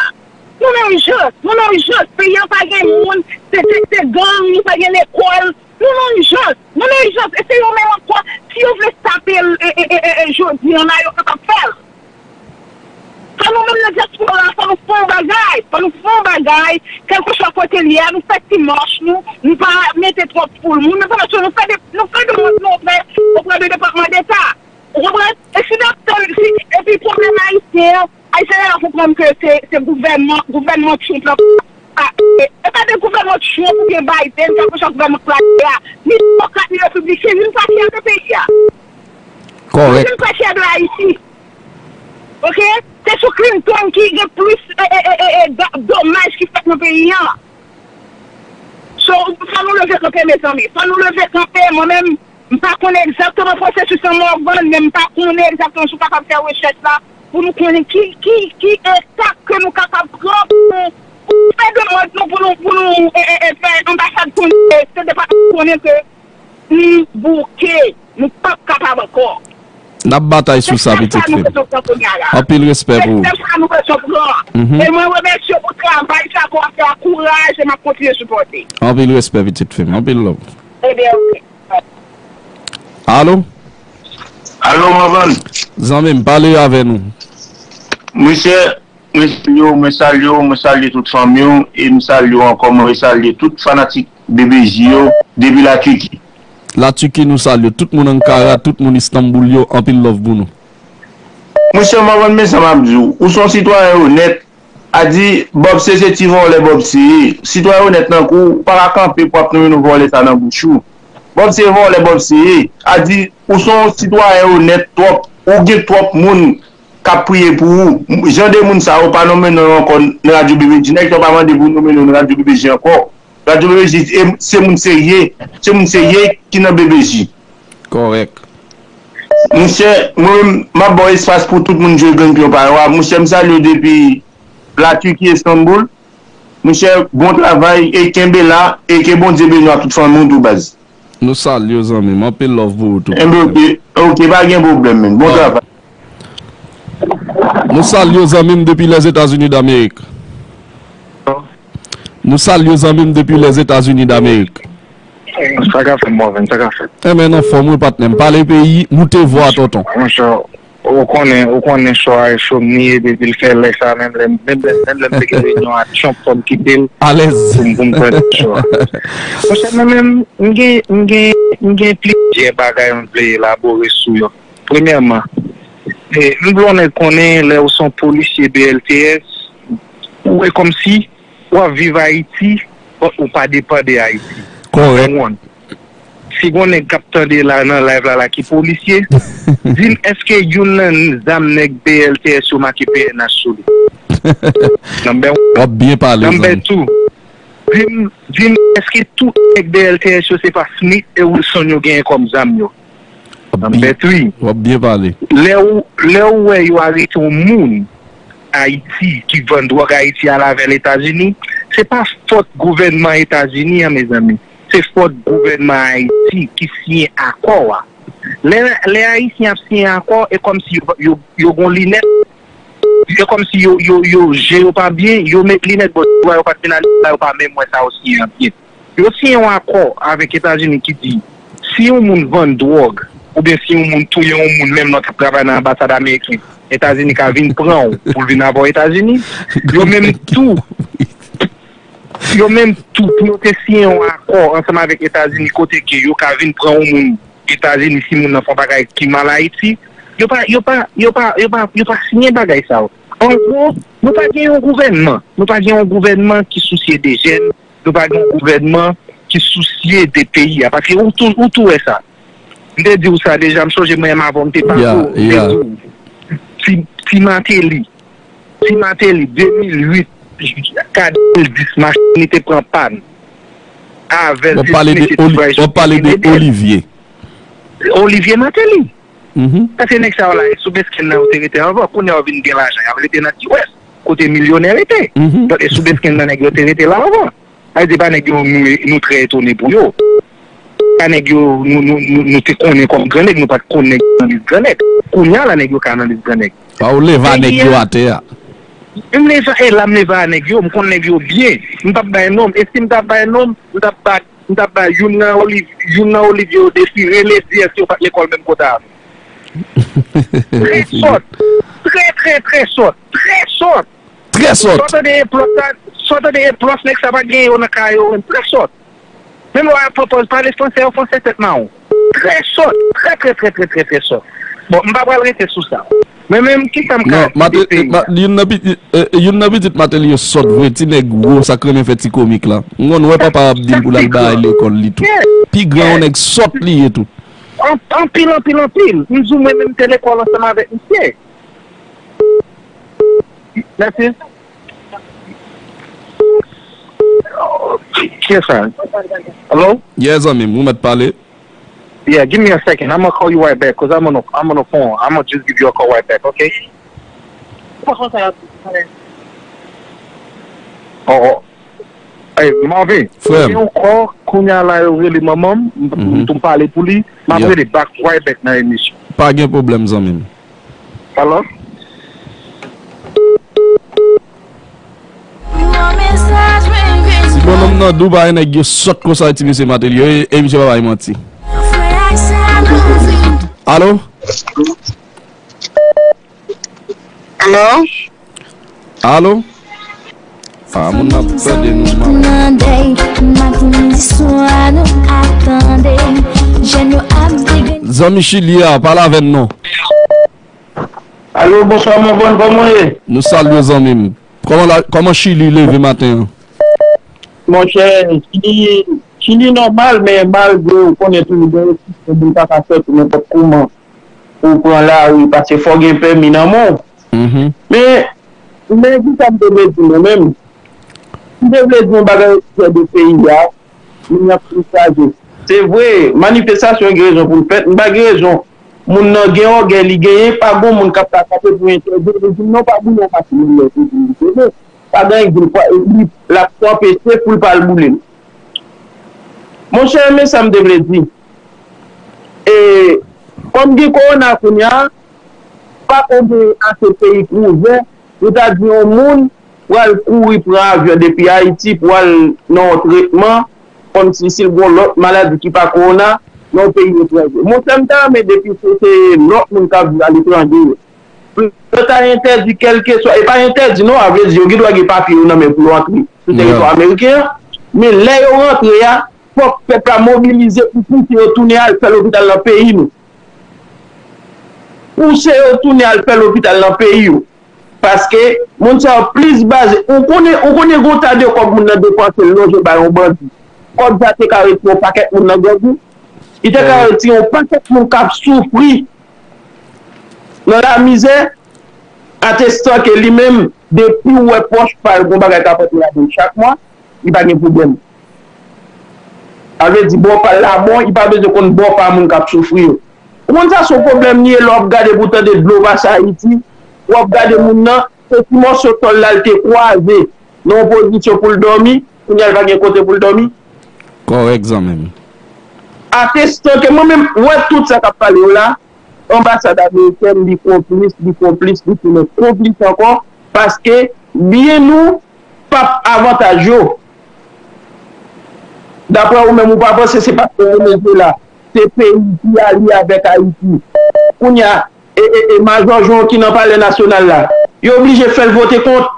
Nou nan ijans, nou nan ijans. Peyi an pa gen moun, se, se, se gang, nou pa gen lekòl. Nou nan ijans, nou nan ijans. E se yo menm ankò, si yo vle tape l, e, e, e, e, e, jodi an la, yo kapab fè l. Fò nou menm nan dyaspora, fò nou fè yon bagay, fò nou fè yon bagay, kèlkeswa kote l ye a, nou fè ti mach nou, nou pa mete twòp foul moun, men pandan se tan, nou fè de, nou fè de, nou fè oprè de Depatman Deta. Ou konprann? E si n ap tann, si, epi pwoblèm ayisyen an, ayisyen yo konprann ke se, se gouvènman, gouvènman Trump la, a, e, e pa de gouvènman Trump oubyen Biden, kèlkeswa gouvènman k la ye a, ni demokrat, ni repibliken, youn pa fyè de peyi a. Kòrèk. Youn pa fyè de Ayiti. Oke? Se sou Clinton ki gen plis, e, e, e, e, e, do-, domaj ki fèt nan peyi an. So, fò nou leve kanpe, mezanmi. Fò nou leve kanpe. Mwen menm, m pa konnen egzakteman pwosesis lan, Morvan, men m pa konnen egzakteman si w kapab fè rechèch la pou nou konnen ki, ki, ki etap ke nou kapab pran pou, pou fè demann nou, pou nou, pou nou, e, e, e, fè anbasad konnen, se depatman konnen ke nou bouke, nou p ap kapab ankò. N ap batay sou sa, pitit fi m. Anpil respè pou ou. Se stèp sa nou bezwen pran. Mhm. E mwen remèsye w pou travay sa ke w ap fè a, kouraj, e m ap kontinye sipòte. Anpil respè, pitit fi m. Anpil love. Ebyen, oke. Alo? Alo, Morvan. Zanmi m, pale avè nou. Monchè, mwen salye w, mwen salye w, mwen salye tout fanmi w, e m salye w ankò, mwen salye tout fanatik B B J yo, depi Latiki. Latiki, nou salye w. Tout moun Ankara, tout moun Istanbul yo, anpil love pou nou. Monchè Morvan, men sa m ap di w. Ou se yon sitwayen onèt. A di, Bob se, se ti vòlè Bob se ye. Sitwayen onèt nan kou, ou pa ka kanpe pou ap nonmen non vòlè sa nan bouch ou. Bob se vòlè Bob se ye. A di, ou se yon sitwayen onèt twòp. Ou gen twòp moun k ap priye pou ou. Jan de moun sa yo pa nonmen non yo ankò nan radyo B B J. Nèg sa yo pa mande pou nonmen non nan radyo B B J ankò. Radyo B B J, e, se moun serye. Se moun serye ki nan B B J. Kòrèk. Monchè, mwen menm, m ap ba w espas pou tout moun jwe grenn pyon pa yo a. Monchè, m salye w depi Latiki, Estanbul. Monchè, bon travay e kenbe la, e ke Bondye beni w ak tout fanmi w tou, baz. Nou salye w, zanmi m. Anpil love pou ou tou. Enben, oke, oke, pa gen pwoblèm, menn. Bon travay. Nou salye w, zanmi m, depi Lèzetazini Damerik. Nou salye w, zanmi m, depi Lèzetazini Damerik. Sa ka fèt, Morvan, sa ka fèt. Enben, anfòm, wi, patnè m. Pale peyi, moute vwa, tonton. Monchè, ou konnen, ou konnen cho a e cho m li ye, depi l fè lè sa, menm lè, menm lè, menm lè m te gen reyinyon a Trump, fò m kite l. Alèz. Pou m, pou m tande cho a. Monchè, mwen menm, m gen, m gen, m gen plizyè bagay m vle elabore sou yo. Premyèman, e, m vle yon nèg konnen lè ou se yon polisye B L T S, ou e kòmsi w ap viv Ayiti, but ou pa depann de Ayiti. Kòrèk. Number one. Si gon nèg k ap tande la nan live la, la ki polisye, di m èske youn nan zam nèg B L T S yo make P N H sou li? Number one. W ap byen pale, zanmi. Number two, di m, di m èske tout nèg B L T S yo se pa Smith e Wilson yo genyen kòm zam yo? Number three. W ap byen pale. Lè ou, lè ou wè yo arete yon moun Ayiti ki vann dwòg Ayiti al avè l Etazini, se pa fòt gouvènman Etazini an, mezanmi. Se fòt gouvènman Ayiti ki siyen akò a. Lè, lè Ayisyen ap siyen akò, e kòmsi yo, yo, yo gon linèt, Se kòmsi yo, yo, yo, je yo pa byen, yo met linèt bò, yo pa t vin ale la, yo pa menm wè sa yo siyen an byen. Yo siyen yon akò avèk Etazini ki di, si yon moun vann dwòg, oubyen si yon moun touye yon moun, menm lè w t ap travay nan anbasad ameriken, Etazini ka vin pran w pou l vin avè w Etazini. Yo menm tou, yo menm tou, pou yo te siyen yon akò ansanm avèk Etazini, kote ke yo ka vin pran yon moun Etazini, si moun nan fè yon bagay ki mal Ayiti, yo pa, yo pa, yo pa, yo pa, yo pa siyen bagay sa yo. An gwo, nou pa gen yon gouvènman. Nou pa gen yon gouvènman ki sousye de jèn. Nou pa gen yon gouvènman ki sousye de peyi a. Paske ou tou, ou tou wè sa. M te di w sa deja, m sonje mwen menm avan m te pale w, m te di w, ti, ti Mateli, ti Mateli, de mil uit ka de mil dis, machin li te pran pàn. Avè l, w ap pale de Oli-, w ap pale de Olivier. Olivier Mateli. Paske nèg sa yo la, e sou Beskenn nan yo te rete anvan. Kounye a yo vin gen lajan, y ap rete nan Ti Wès, kote milyonè rete. Donk, e sou Beskenn nan nèg yo te rete la anvan. Sa vle di, pa nèg yo nou, nou trè etone pou yo. Pa nèg yo nou, nou, nou, nou te konnen kòm gran nèg, nou pa t konn nèg yo nan lis gran nèg. Kounye a la, nèg yo ka nan lis gran nèg. Sa ou leve a nèg yo atè a. M leve, e la m leve a nèg yo, m konn nèg yo byen. M p ap bay non. E si m t ap bay non, m t ap ba, m t ap ba youn nan Oliv-, youn nan Olivier yo defi, rele di èske yo pa t lekòl menm kote avè m. Trè sòt. Trè, trè, trè sòt. Trè sòt. Trè sòt. Sòt de eplòs la, sòt de eplòs nèg sa pa gen yo nan kay yo menm. Trè sòt. Menm lè w ap pran pòz pale fransè, yo fransè tèt mawon. Trè sòt. Trè, trè, trè, trè, trè, trè sòt. Bon, m pa pral rete sou sa. Men menm, kisa m ka di de peyi a? Youn nan pitit, eh, youn nan pitit Mateli yo sòt vre, ti nèg wo, sa k renmen fè ti komik la. M konn wè papa ap di l pou l al bay lekòl li tou. Pi gran yon nèg sòt li ye tou. An-, anpil, anpil, anpil. M di w mwen menm te lekòl ansanm avèk misye. Mèsi. Kiyès sa? Hello? Yeah, zanmi m, ou mèt pale. Yeah, give me a second. I'm gonna call you right back 'cause I'm on a, I'm on a phone. I'm gonna just give you a call right back, okay? Oh, oh. Hey, Marvin, frè m. Gen yon kò, kounye a la, yo rele manman m, m, m tou pale pou li, m ap rele back, right back nan emisyon. Pa gen pwoblèm, zanmi m. Hello? Ti bonòm nan dou pa gen nèg yo sòt konsa ti mesye Mateli yo, e, e misye pa bay manti. Alo? Alo? Alo? Ah, moun nan ap tande nou, man. Zanmi Chili a, pale avè n non. Alo, bonswa, mon bon, kòman w ye? Nou salye w, zanmi m. Kòman la, kòman Chili leve maten an? Monchè, Chili, Chili nòmal, men malgre ou konnen toujou gen restriksyon, moun pa ka sòti nenpòt kòman pou w pran lari, paske fò w gen pèmi nan men w. Men, men kisa m te vle di mwen menm? M te vle di yon bagay sou de peyi a, moun ap fin chaje. Se vre, manifestasyon gen rezon pou l fèt, m pa gen rezon. Moun nan gen ògèy li genyen, pa gon moun k ap ka kanpe pou entèdi l, li di m non, pa boule yon machin li lè se di li se bon. Pa gen anyen k di l, li, l ap kanpe, se pou l pa al boule l. Monchè, men sa m te vle di. E, kòm gen kowona kounye a, pa konn gen ase peyi k ouvè, pou ta di yon moun pral kouri pran avyon depi Ayiti pou al nan yon tretman, kòmsi si l gen yon lòt maladi ki pa kowona, nan yon peyi etranje. Monchè, m ta renmen depi se, se lòt moun k ap viv aletranje yo. Yo ta entèdi kèlkeswa, e pa entèdi non, a vle di yo gen dwa gen papye yo nan men pou yo antre sou teritwa ameriken an, men lè yo rantre a, fòk pèp la mobilize pou pouse yo tounen al fè lopital nan peyi nou. Pouse yo tounen al fè lopital nan peyi yo. Paske moun sa yo plis baze, ou konnen, ou konnen gon ta de kòb moun nan depanse l lonje bay yon bandi. Kòb sa te ka retire yon pakèt moun nan grangou. Li te ka retire yon pakèt moun k ap soufri nan lamizè, atestan ke li menm, depi w wè pòch pa l gon bagay k ap rantre ladan l chak mwa, li pa gen pwoblèm. Sa vle di bò pa l la bon, li pa bezwen konn bò pa moun k ap soufri yo. Ou konn sa se yon pwoblèm li ye lè w ap gade pou w tande dlo pase Ayiti, w ap gade moun nan, se ti mòso tòl la l te kwaze nan yon pozisyon pou l dòmi, kounye a l pa gen kote pou l dòmi. Kòrèk, zanmi m. Atestan ke mwen menm, m wè tout sa k ap pale yo la, anbasad amerikèn, li konplis, li konplis, li tounen konplis ankò, paske byen nou p ap avantaj yo. Daprè ou menm, ou pa panse se paske Venezuela se peyi ki alye avèk Ayiti? Kounye a, e, e, e, Majò Jan ki nan Palè Nasyonal la, yo oblije fè l vote kont.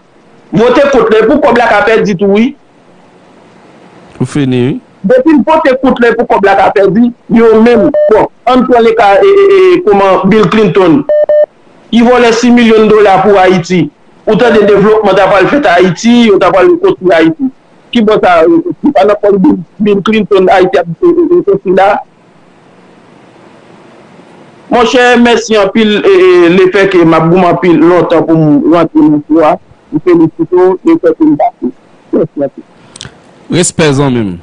Vote kont la, e pou kòb la ka pèdi tou, wi. Ou fini, wi. Depi l vote kont la, e pou kòb la ka pèdi, yo menm. Bon, ann pran le ka, e, e, e, kòman Bill Clinton, ki vòlè sis milyon dola pou Ayiti. Ou tande devlopman ta pral fèt Ayiti, yo ta pral rekonstwi Ayiti. Ki bò sa, e, e, se pa nan pòch Bill, Bill Clinton Ayiti ap, e, e, rekonstwi la? Monchè, mèsi anpil, e, e, lefèke m ap goumen anpil lontan pou m rantre nan show a. M felisite w, lefèke m pase. Mèsi anpil. Respè, zanmi m.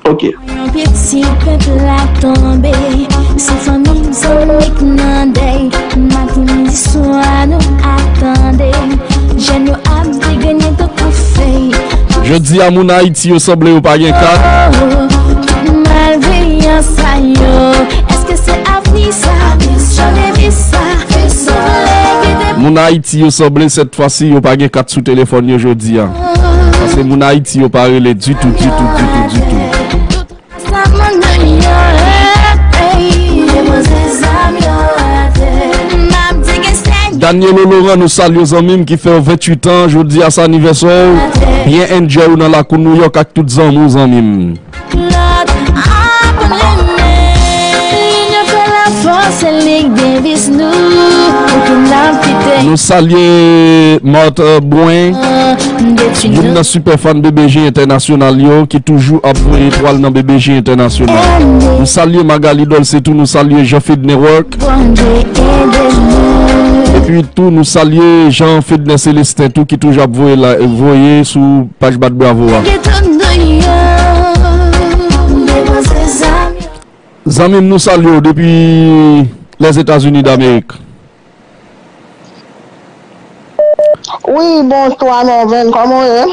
Ok. Yon piti pèp la tonbe, se fanmi m, zanmi k nan dèy. Maten, midi, swa, nou ap tande. Jèn yo ap degrennen tankou fèy. Jodi a, moun Ayiti yo sanble yo pa gen kat. Oh, malveyan sa yo, èske se avni sa? Jan depi sa, sanble ki te Moun Ayiti yo sanble sèt fwa si yo pa gen kat sou telefòn yo jodi a. Paske moun Ayiti yo pa rele ditou, ditou, ditou, ditou. Danielo Laurent, nou salye w, zanmi m, ki fè w venntuit an. Jodi a se anivèsè w. Byen enjoy ou nan lakou Nouyòk ak tout zanmi w, zanmi m. Lòt ap renmen, inyon fè lafòs, se li k deviz nou, pou ki n ap kite. Nou salye Marthe Brun, youn nan sipè fan B B G Entènasyonal yo, ki toujou ap voye etwal nan B B G Entènasyonal. Nou salye Magali Dolce tou, nou salye Jean Fedner Work. Epi tou, nou salye Jean Fedner Célestin tou, ki toujou ap voye la, voye sou paj Bat Bravo a. Zanmi m, nou salye w depi Lèzetazini Damerik. Wi, bonswa, Norvin, kòman w ye?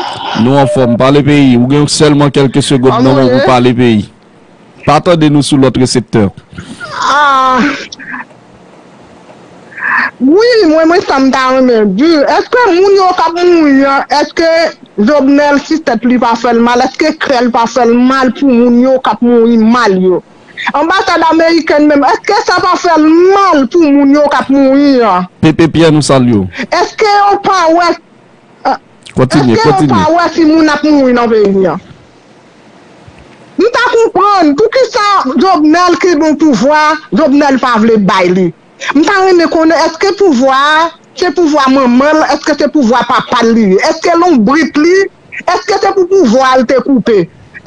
Nou anfòm, pale peyi. Ou gen sèlman kèlke segonn nan men w pou pale peyi. Pa tande nou sou lòt reseptè. Ah, wi, mwen, mwen, sa m ta renmen di, èske moun yo k ap mouri an, èske Jovenel, si tèt li pa fè l mal, èske kè l pa fè l mal pou moun yo k ap mouri mal yo? Anbasad amerikèn menm, èske sa pa fè l mal pou moun yo k ap mouri an? Pepe Pierre, nou salye w. Èske yo pa wè, èske yo pa wè si moun ap mouri nan peyi an? M ta konprann poukisa Jovenel ki nan pouvwa, Jovenel pa vle bay li. M ta renmen konnen, èske pouvwa a, se pouvwa manman l, èske se pouvwa papa l li ye? Èske lonbrit li, èske se pou pouvwa a l te koupe?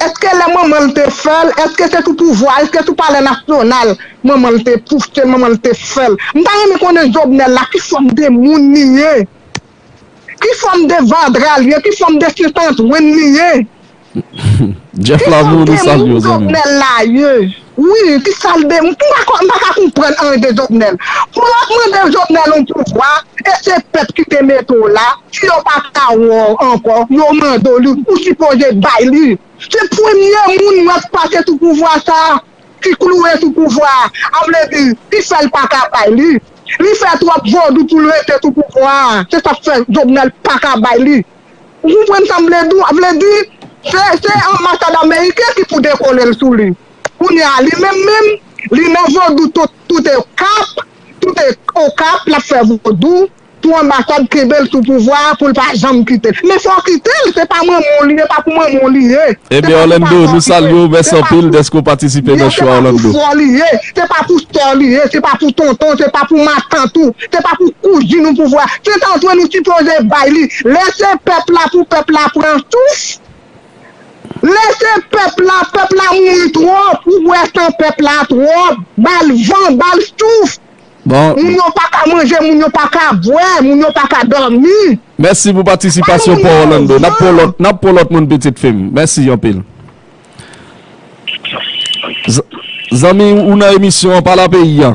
Èske lè manman l te fè l, èske se sou pouvwa, èske sou palè nasyonal manman l te pouse, manman l te fè l? M ta renmen konnen Jovenel la, ki fòm de moun li ye? Ki fòm de vandra l ye? Ki fòm de sentantwin li ye? Jeff Lamour, nou salye w, zanmi. Ki fòm de moun Jovenel la ye? Wi, ki sal de moun. M pa ka, m pa ka konprann anyen de Jovenel. Pou yo mande Jovenel yon pouvwa, e se pèp ki te mete w la, si yo pa ka wè w ankò, yo mande w li, ou sipoze bay li. Se premye moun m wè k pase sou pouvwa sa a, ki klouwe sou pouvwa a. A vle di, ki fè l pa ka bay li. Li fè twòp vodou pou l rete sou pouvwa a. Se sa k fè Jovenel pa ka bay li. Ou konprann sa m vle di w? Vle di, se, se anbasad ameriken ki pou dekole l sou li. Kounye a, li menm menm, li nan vodou tout, tout Okap, tout Okap, l ap fè vodou pou anbasad kenbe l sou pouvwa a, pou l pa janm kite l. Men fò w kite l, se pa manman w li ye, pa pou manman w li ye. Ebyen, Orlando, nou salye w, mèsi anpil dèske w patisipe nan show a, Orlando. Se pa pou frè w li ye, se pa pou sè w li ye, se pa pou tonton, se pa pou matant ou, se pa pou kouzin ou pouvwa. Se tanzwe nou sipoze bay li. Lese pèp la pou pèp la pran souf. Lese pèp la, pèp la mouri twòp, ou bwè san pèp la twòp. Ba l van, ba l souf. Bon. Moun yo pa ka manje, moun yo pa ka bwè, moun yo pa ka dòmi. Mèsi pou patisipasyon pa w, Orlando. N ap pran lòt, n ap pran lòt moun, pitit fi m. Mèsi anpil. Z-, zanmi, ou nan emisyon an, Pale a Peyi a.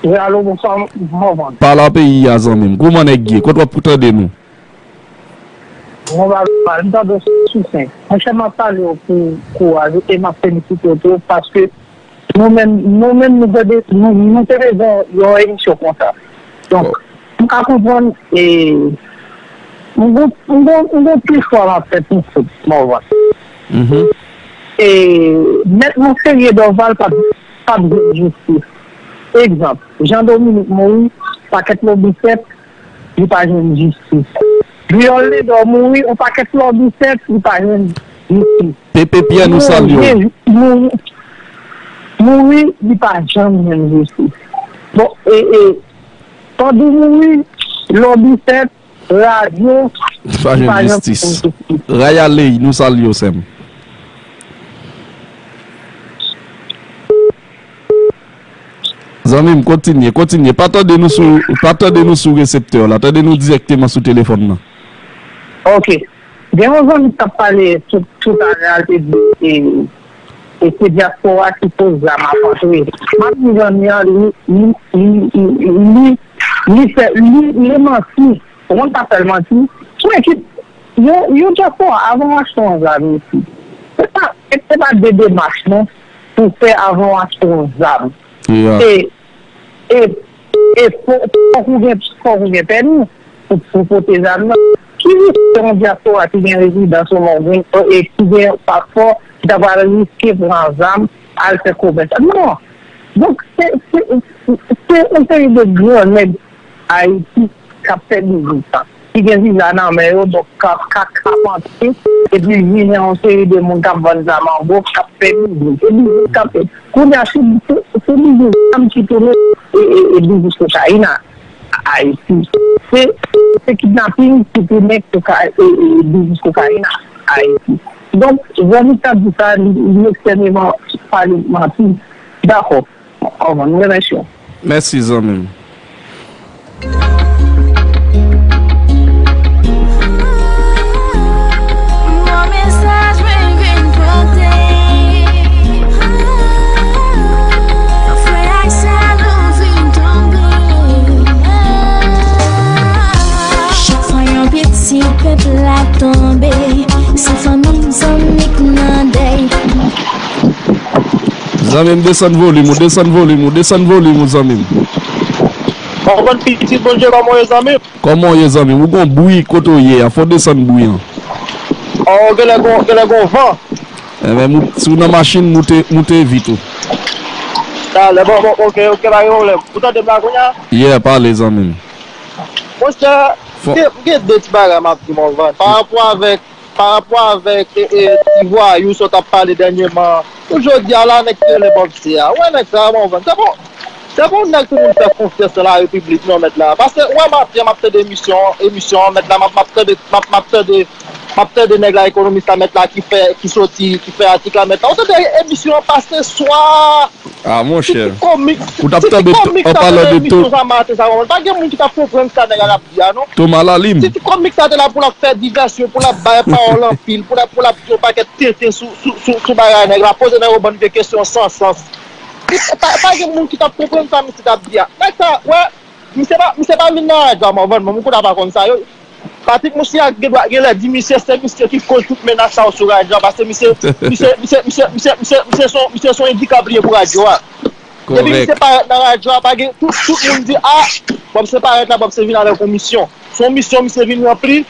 Wi, alo, bonswa, Morvan. Pale a Peyi a, zanmi m. Kòman nèg ye? Kote w ap tande nou? Mwen pa pale, m tande w sou sen. Monchè, m ap salye w pou kouraj ou e m ap felisite w tou, paske Nou menm, nou menm, nou te, nou, nou te bezwen yon emisyon konsa. Donk, m ka konprann, e, m gon, m gon, m gon ti chwa m ap fè pou Fritz Morvan. E, mèt Monserye Dorval p ap, p ap jwenn jistis. Egzanp, Jean Dominique mouri, pakèt lòbisèt, li pa jwenn jistis. Viyòl Ledò mouri, yon pakèt lòbisèt, li pa jwenn jistis. Pepe Pyè, nou salye w. Mouri, mouri, li pa janm jwenn jistis. Bon, e, e, Pandou mouri, lòbisèt, radyo, li pa jwenn jistis. Raya Ley, nou salye w, sè m. Zanmi m, kontinye, kontinye. Pa tande nou sou, pa tande nou sou reseptè la. Tande nou dirèkteman sou telefòn nan. Ok. Gen yon zanmi k t ap pale tout, tout alè a, l te di, e, e se dyaspora ki poze zam ap antre. M ap di zanmi an, li, li, li, li, li, li fè, li, li manti. Ou konn sa fè l manti? Sou ekip, yon, yon dyaspora, avan w achte yon zam isi, se pa, se pa de demach non pou fè avan w achte yon zam. E, e, e fò, fòk ou gen, fòk ou gen pèmi pou, pou pote zam nan. Ki riske yon dyaspora ki gen rezidans o Mawon e ki gen paspò ki ta pral riske pran zam al fè komès? Non. Donk, se, se, se yon seri de gran nèg Ayiti k ap fè biznis la, ki gen viza nan men yo, donk k ap ka kapante, epi vini yon seri de moun k ap vann zam an gwo, k ap fè biznis. Se biznis k ap fè. Kounye a, se, se, se biznis zam ki tounen e, e, e biznis kokayin nan Ayiti. Se, se kidnaping ki tounen koka-, e, e biznis kokayin nan Ayiti. Donk, zanmi k ap di sa, li, li ekstrèmeman pale manti. Dakò. Anvan, nou remèsye w. Mèsi, zanmi m. Bon mesaj mwen vin pote. Frè ak sè nou vin tonbe. Chak fwa yon pitit pèp la tonbe, se fanmi, zanmi k nan dèy. Zanmi m, desann volim ou, desann volim ou, desann volim ou, zanmi m. Bon, bon, pitit Bondye, kòman w ye, zanmi m? Kòman w ye, zanmi m? Ou gon bri kote w ye a, fò w desann bri an. Oh, genlè gon, genlè gon van. Enben, mout-, si w nan machin, moute, moute vit ou. Talè, bon, bon, ok, ok, pa gen pwoblèm. Ou tande m la kounye a? Yeah, pale, zanmi m. Monchè, m gen, m gen de ti bagay m ap di Morvan. Pa rapò avèk, pa rapò avèk, e, e, ti vwayou sa w t ap pale dènyèman. Pou jodi a la, nèg ki rele Bob Seya. Wè nèg sa a, Morvan. Se bon, se bon nèg pou moun fè konfyans nan la repiblik, non, mèt la. Paske, wè, m ap, m ap tande emisyon, emisyon an, mèt la, m ap, m ap tande, m ap, m ap tande, m ap tande nèg la, ekonomis la, mèt la, ki fè, ki soti, ki fè atik la, mèt la. Ou tande emisyon an pase swa. Ah, monchè. Ou t ap tande an palan de to. Pa gen moun ki t ap konprann sa nèg la ap di a, non. Toma Lalim. Si ti komik sa te la pou l ap fè divèsyon, pou l ap bay pawòl anpil, pou l ap, pou l ap di yon pakèt tenten sou, sou, sou, sou bagay nèg la, poze nèg yo bann vye kesyon san sans. Pa, pa gen moun ki t ap konprann sa misye t ap di a. Nèg sa, wè, misye pa, misye pa vin nan radyo a, Morvan, men moun kounye a pa konn sa yo. Patrick Monseigneur gen dwa, genlè di misye se misye ki koz tout menas sa yo sou radyo a, paske misye, misye, misye, misye, misye, misye, misye se yon, misye se yon endikap li ye pou radyo a. Depi misye parèt nan radyo a, pa gen, tout, tout moun di, ah, Bob se parèt la, Bob se vin avèk yon misyon. Se yon misyon misye vin ranpli.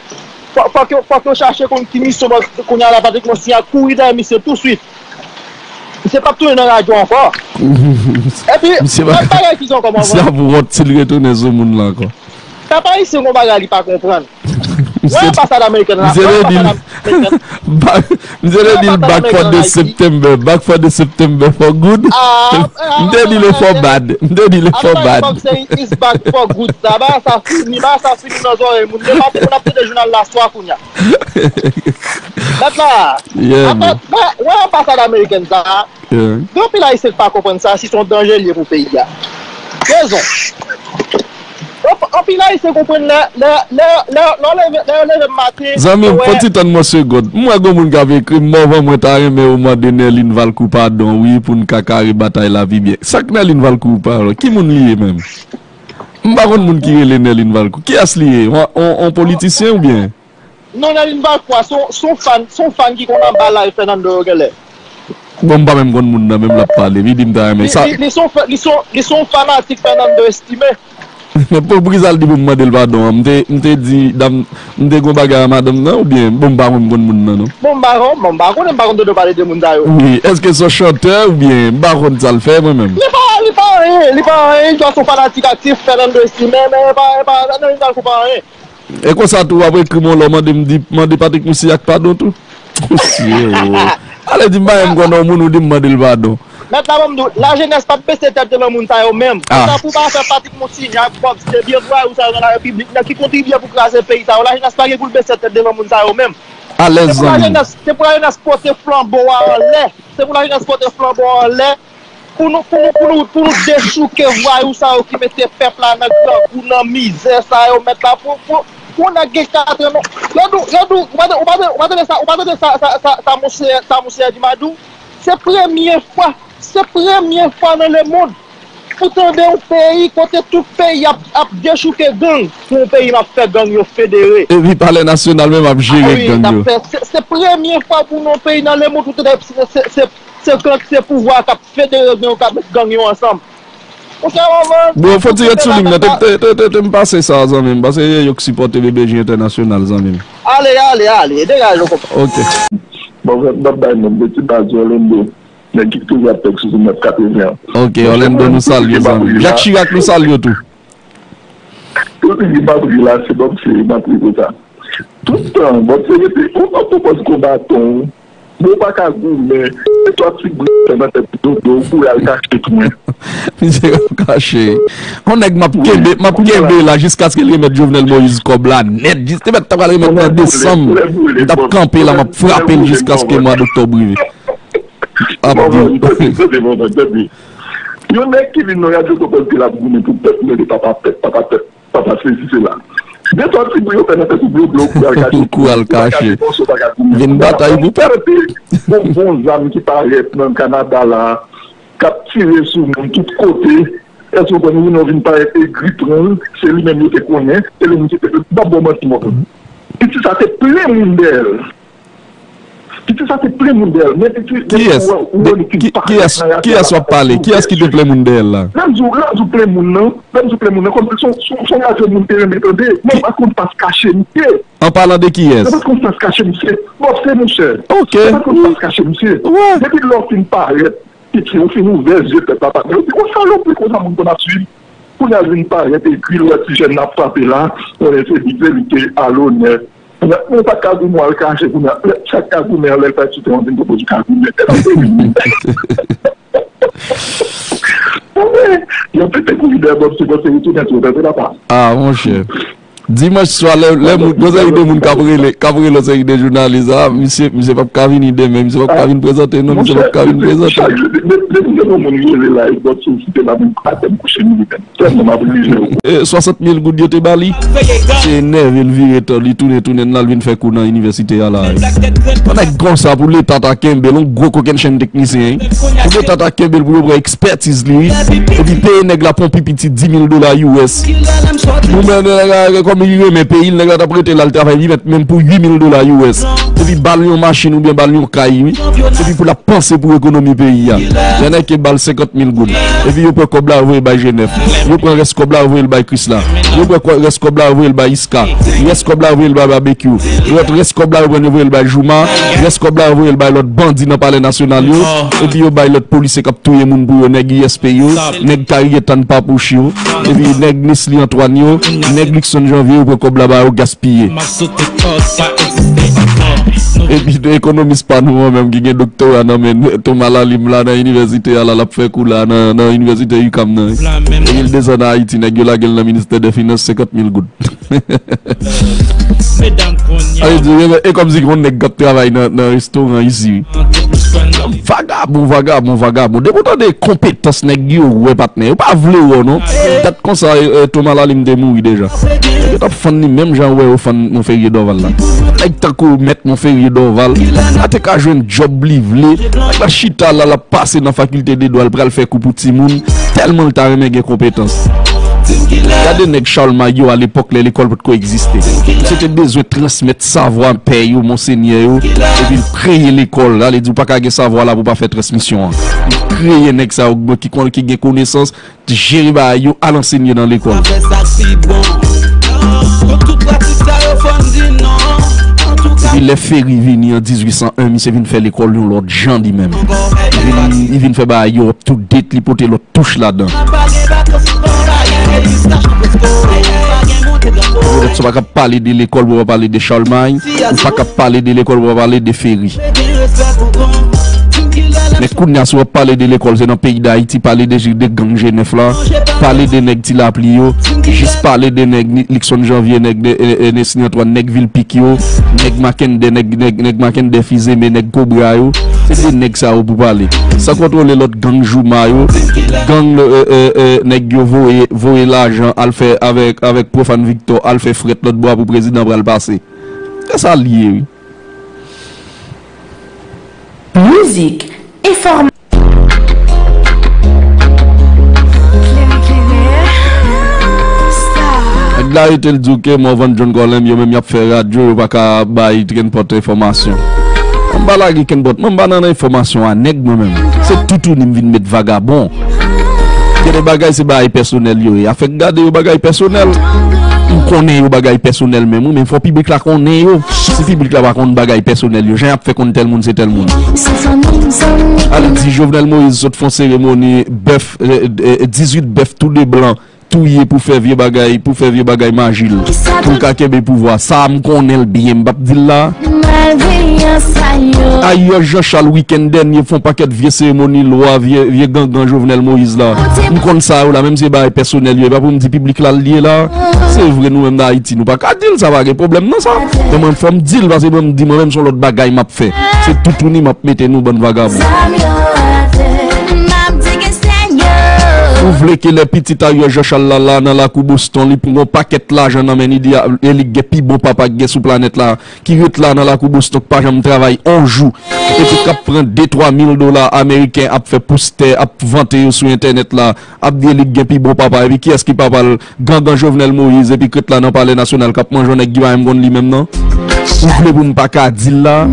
Fò, fòk yo, fòk yo chache konn ki misyon Bob, kounye a la Patrick Monseigneur kouri dèyè misye touswit. Misye p ap tounen nan radyo ankò. Epi, lòt bagay ki jan kòman misye ap wont si l retounen sou moun lan ankò. Pèp ayisyen gon bagay li pa konprann. Wè anbasad amerikèn la, wè anbasad amerikèn. Misye te di l back for the September, back for the September for good. M te di l e for bad. M te di l e for bad. Bob se is back for good. Sa bagay sa fini, bagay sa fini nan zòrèy moun. Depi moun ap tande jounal la swa kounye a. Mèt la. Wè, wè anbasad amerikèn sa. Gen anpil ayisyen k pa konprann sa, si se yon danje l ye pou peyi a. Rezon. Anp-, anpil ayisyen konprann lè, lè, lè, lè, lè w leve, lè yo leve maten. Zanmi m, fò ti tann mwen segond. M wè gon moun k ap ekri m, Morvan, mwen ta renmen ou mande Nerline Valcourt padon, wi, pou n ka kare batay la pi byen. Sa k Nerline Valcourt padon? Ki moun li ye menm? M pa konn moun ki rele Nerline Valcourt. Kiyès li ye? On, on, on politisyen oubyen? Non, Nerline Valcourt, se yon, se yon fan, se yon fan ki konn anba live Fernando yo genlè. Bon, m pa menm konn moun nan, menm l ap pale. Li di m ta renmen. Li, sa li, li se yon fa- li se yon- li se yon fanatik Fernando Estimé. Men pou, pou kisa l di pou m mande l padon an? M te, m te di, dam, m te gon bagay a madanm nan, oubyen, bon, m pa konn konn moun nan, non. Bon, m pa konn, bon, m pa konnen, m pa konn tande pale de moun sa yo. Wi, èske se yon chantè, oubyen, m pa konn sa l fè, mwen menm. Li pa, li pa anyen, li pa anyen, li jis yon fanatik aktif, Fernando Estimé, men, men, pa, pa, nan, nan, nan, pa anyen. E konsa tou, w ap ekri m yon lè, mande m di, mande Patrick Moussignac padon tou. Mesye, o. Ale di m pa menm konn yon moun, ou di m mande l padon. Mèt la, ban m di w, lajenès p ap bese tèt devan moun sa yo menm. Ah. Konsa pou pa fè Patrick Moussignac, Bob, se byen vwayou sa yo nan larepiblik nan ki kontribye pou kraze peyi sa yo. Lajenès pa gen pou l bese tèt devan moun sa yo menm. Alèz, zanmi m. Se pou lajenès, se pou lajenès pote flanbo a anlè. Se pou lajenès pote flanbo a anlè. Pou nou, pou nou, pou nou, pou nou dechouke vwayou sa yo ki mete pèp la nan grangou, nan mizè sa yo, mèt la, pou, pou, pou nèg gen katran non. Yo di w, yo di w, ou pa tande, ou pa tande, ou pa tande sa, ou pa tande sa, sa, sa, sa, monseyè, sa, monseyè Dima di w? Se premye fwa, se premye fwa nan lemonn pou tande yon peyi kote tout peyi ap, ap dechouke gang, pou yon peyi m ap fè gang yo federe. Epi palè nasyonal menm ap jere gang yo. Ah wi, n ap fè, se, se premye fwa pou yon peyi nan lemonn pou tande se, se, se, se gang, se pouvwa k ap federe gang yo, k ap met gang yo ansanm. Monchè, manman. Bon, fò ti ret sou liy nan. Te, te, te, te, te m pase sa, zanmi m. Pase yo k sipòte B B J Entènasyonal, zanmi m. Ale, ale, ale. Degaje w konpa. Ok. Bon, frè, m p ap bay non, men ti baz Orlando. Nèg ki toujou ap fè sou nèf katreven an. Ok, Orlando, nou salye w, zanmi m. Jak Chirak, nou salye w tou. Tout moun ki pa prive la, se bòm, se nan prive sa. Tout tan, bòm, se rete, ou pa pwopòz konbaton, men ou pa ka goumen, se twa ti bri nan tèt dodo, ou kouri al kache tou, men. Misye ap kache. Yon nèg m ap kenbe, m ap kenbe la jiskaske l remèt Jovenel Moïse kòb la nèt. Jis te mèt ta pral remèt nan desanm. M t ap kanpe la, m ap frape l jiskaske mwa doktòb rive. Ap di. Yon nèg ki vin nan radyo konprann ke l ap goumen pou pèp, men se papa pèp, papa pèp, papa sesi sela. De twa ti bri yo fè nan tèt ou blo blo, ou pral kache. Ou pral kache. Vin batay pou pèp. Bon, bon zam ki parèt nan Kanada la, k ap tire sou moun tout kote. Èske w konn Rino vin parèt egri pran l? Se li menm yo te konnen, se li menm ki te, m p ap ba w manti, mwen. Piti sa te plen moun dèyè l. Piti sa te plen moun dèyè l. Men piti, kiyès? Kiyès w ap pale? Kiyès ki te plen moun dèyè l la? Lè m di w, lè m di w plen moun nan, lè m di w plen moun nan, kòm se yon, se yon, se yon radyo moun te renmen tande, men m pa t konn pas kache misye. An palan de kiyès? M pa t konn pas kache misye. Bòf, se monchè. Ok. M pa t konn pas kache misye. Depi lè w fin parèt, piti, ou fin ouvè zye pèp la, pa, ou di, yon salopri konsa moun konn ap swiv. Kounye a l vin parèt, epi l wè ti jèn nan ap frape la, konnen se li, se li ki alonè. Mwen pa t ka goumen al kache kounye a. Lè chak ka goumen an, lè l pa site yon vin pwopoze ka goumen. Yo pete kouri dèyè bòm, se bòm, se retounen tou, tande papa. Ah, monchè. Dimanch swa, lè, lè moun, gon seri de moun k ap rele, k ap rele yon seri de jounalis, ah, misye, misye p ap ka vini demen, misye p ap ka vin prezante non, misye p ap ka vin prezante. Chak jou, depi, depi gen yon moun rele la, e bòm, se site la, menm atè m kouche, m li menm. Tèlman m ap ri, jan. E, swasant mil goud yo te ba li. Se nève l vire tò, li tounen, tounen, l al vin fè kou nan inivèsite a la. Yon nèg konsa pou Leta ta kenbe l, yon gwo kokennchenn teknisyen, wi. Pou Leta ta kenbe l, pou yo pran ekspètiz li, wi. Epi peye nèg la pou yon pi piti dis mil dola U S. Ou menm, nèg la, kòm li renmen peyi l, nèg la t ap rete la, l travay, li mèt menm pou uit mil dola U S. Epi ba l yon machin oubyen ba l yon kay, wi. Epi pou l ap panse pou ekonomi peyi a. Lè nèg ke ba l senkant mil goud. Epi yo pran kòb la, yo voye bay G nèf. Yo pran rès kòb la, yo voye l bay Krisla. Yo pran kò-, rès kòb la, yo voye l bay Iska. Rès kòb la, yo voye l bay Babekyou. Lòt rès kòb la, yo pran, yo voye l bay Jouma. Rès kòb la, yo voye l bay lòt bandi nan Palè Nasyonal yo. Epi yo bay lòt polisye k ap touye moun pou yo, nèg I S P yo, nèg Kariyè Tann Papouch yo. Epi nèg Nesly Antoine yo, nèg Luckson Janvier, yo pran kòb la ba yo gaspiye. Epi de ekonomis pa nou an menm ki gen doktora nan men Thomas Lalime la nan inivèsite a la, l ap fè kou la nan, nan inivèsite UQAM nan. Epi l desann Ayiti, nèg yo lage l nan ministè dè finans, senkant mil goud. Sa vle di, e, e kòmsi gen yon nèg k ap travay nan, nan restoran isi, wi. Vagabon, vagabon, vagabon. Depi w tande konpetans nèg yo wè, patnè, yo pa vle wè w, non. Dat konsa, e, e, Thomas Lalime te mouri deja. Yo t ap fann li menm jan wè yo fann Monferrier Dorval la. Nèg tankou Mèt Monferrier Dorval, pa te ka jwenn djòb li vle. Nèg la chita la, l ap pase nan fakilte de dwa, l pral fè kou pou timoun, tèlman l ta renmen gen konpetans. Gade nèg Chalmay yo alepòk lè lekòl potko egziste. Misye te bezwen transmèt savwa pè yo, monsenyè yo, epi l kreye lekòl. Sa vle di ou pa ka gen savwa la pou w pa fè transmisyon an. Li kreye nèg sa yo ki konn, ki gen konesans, jere bagay yo, al ansenye nan lekòl. Epi lè Ferry vini an dizuit san en, misye vin fè lekòl yon lòt jan li menm. Li vin, li vin fè bagay yo up to date, li pote lòt touch ladan. Ou pa ka pale de lekòl pou w pa pale de Chalmay, ou pa ka pale de lekòl pou w pa pale de Ferry. Men kounye a, si w ap pale de lekòl, se nan peyi Dayiti, pale de, de gang G nèf la, pale de nèg Ti Lapli yo, jis pale de nèg Ni-, Luckson Janvier, nèg de, e, e, Nesny Antoine, nèg Vilpik yo, nèg Makendè, nèg, nèg, nèg Makendè Fizeme, nèg Kobra yo. Se de nèg sa yo pou pale. San kontwole lòt gang Jouma yo, gang, e, e, e, nèg yo voye, voye lajan al fè avèk, avèk Profane Victor, al fè frèt lòt bò a pou prezidan pral pase. Se sa l ye, wi. Mizik, enfòm- Nèg la rete l di w ke Morvan John Colem, yo menm y ap fè radyo, yo pa ka bay kenpòt enfòmasyon. Mwen m pa lage kenpòt, mwen m pa nan enfòmasyon a nèg mwen menm. Se toutouni m vin met vagabon. Gen de bagay se bagay pèsonèl yo ye. Afè k gade yo bagay pèsonèl. M konnen yo bagay pèsonèl menm wi, men fò piblik la konnen yo. Si piblik la pa konn bagay pèsonèl yo, jan y ap fè konn tèl moun se tèl moun. Al di Jovenel Moïse sot fè yon seremoni bèf, e, e, dizuit bèf tou de blan touye pou fè vye bagay, pou fè vye bagay maji l. Pou l ka kenbe pouvwa. Sa a m konnen l byen, m p ap di l la. Ailleurs Jean Charles, wikenn dènye, fè yon pakèt vye seremoni lwa, vye, vye gangan Jovenel Moïse la. M konn sa yo la, menm si se bagay pèsonèl yo, e pa pou m di piblik la l ye la. Se vre, nou menm nan Ayiti, nou pa ka di l, sa pa gen pwoblèm nan sa. Men mwen, fò m di l, paske mwen, m di mwen menm, se yon lòt bagay m ap fè. Se toutouni m ap mete nou, bann vagabon. Ou vle ke lè pitit Aryèl Jan Chal la, la nan lakou Boston, li pran yon pakèt lajan nan men li, e li k gen pi bon papa k gen sou planèt la, ki ret la nan lakou Boston, k pa janm travay on jou, epi k ap pran de twa mil dola ameriken, ap fè postè, ap vante yo sou entènèt la, ap di e li k gen pi bon papa, epi kiyès ki papa l? Gangan Jovenel Moïse, epi k ret la nan Palè Nasyonal k ap manje yon nèg ki pa menm konn li menm nan. Ou vle pou m pa ka di l la?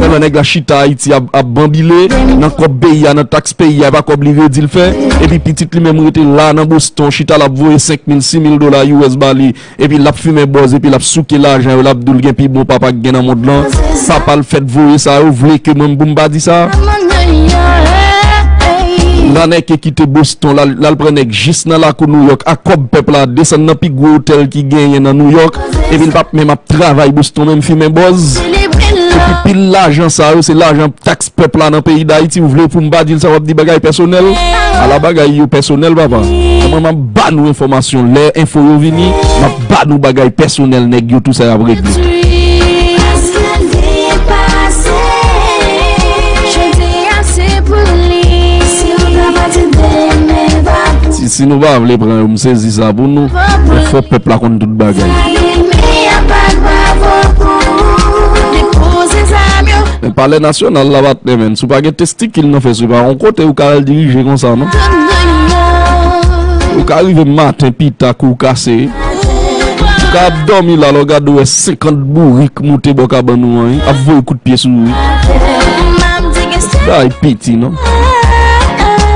Pandan nèg la chita Ayiti ap, ap banbile, nan kòb peyi a, nan taks peyi a, e pa kòb li redi l fè. Epi pitit li menm rete la nan Boston, chita l ap voye senk mil, sis mil dola U S ba li, epi l ap fimen bòz, epi l ap souke lajan yo, l ap di w l gen pi bon papa k gen nan mond lan. Papa l fèt voye sa, ou vle ke mwen pou m pa di sa? Lanèke kite Boston, l al, l al pran nèg jis nan lakou Nouyòk, ak kòb pèp la, desann nan pi gwo otèl ki genyen nan Nouyòk, epi l p ap menm ap travay Boston, menm fimen bòz. Epi pil lajan sa yo, se lajan taks pèp la nan peyi Dayiti, ou vle pou m pa di l sa, w ap di bagay pèsonèl? Ala bagay yo pèsonèl, papa. Mwen, m ap ba nou enfòmasyon. Lè enfo yo vini, m ap ba nou bagay pèsonèl nèg yo, tou sa y ap regle. Si, si nou pa vle pran yo, m sezi sa pou nou. Men fò pèp la konn tout bagay. Men Palè Nasyonal la, patnè, menn, si w pa gen testikil nan fes ou, pa yon kote ou ka al dirije konsa, non. Ou ka rive maten pita, kou w kase. Ou ka ap dòmi la, lè w gade w wè senkant bourik moute bò kabann ou an, wi, ap voye kout pye sou ou, wi. Bagay piti, non.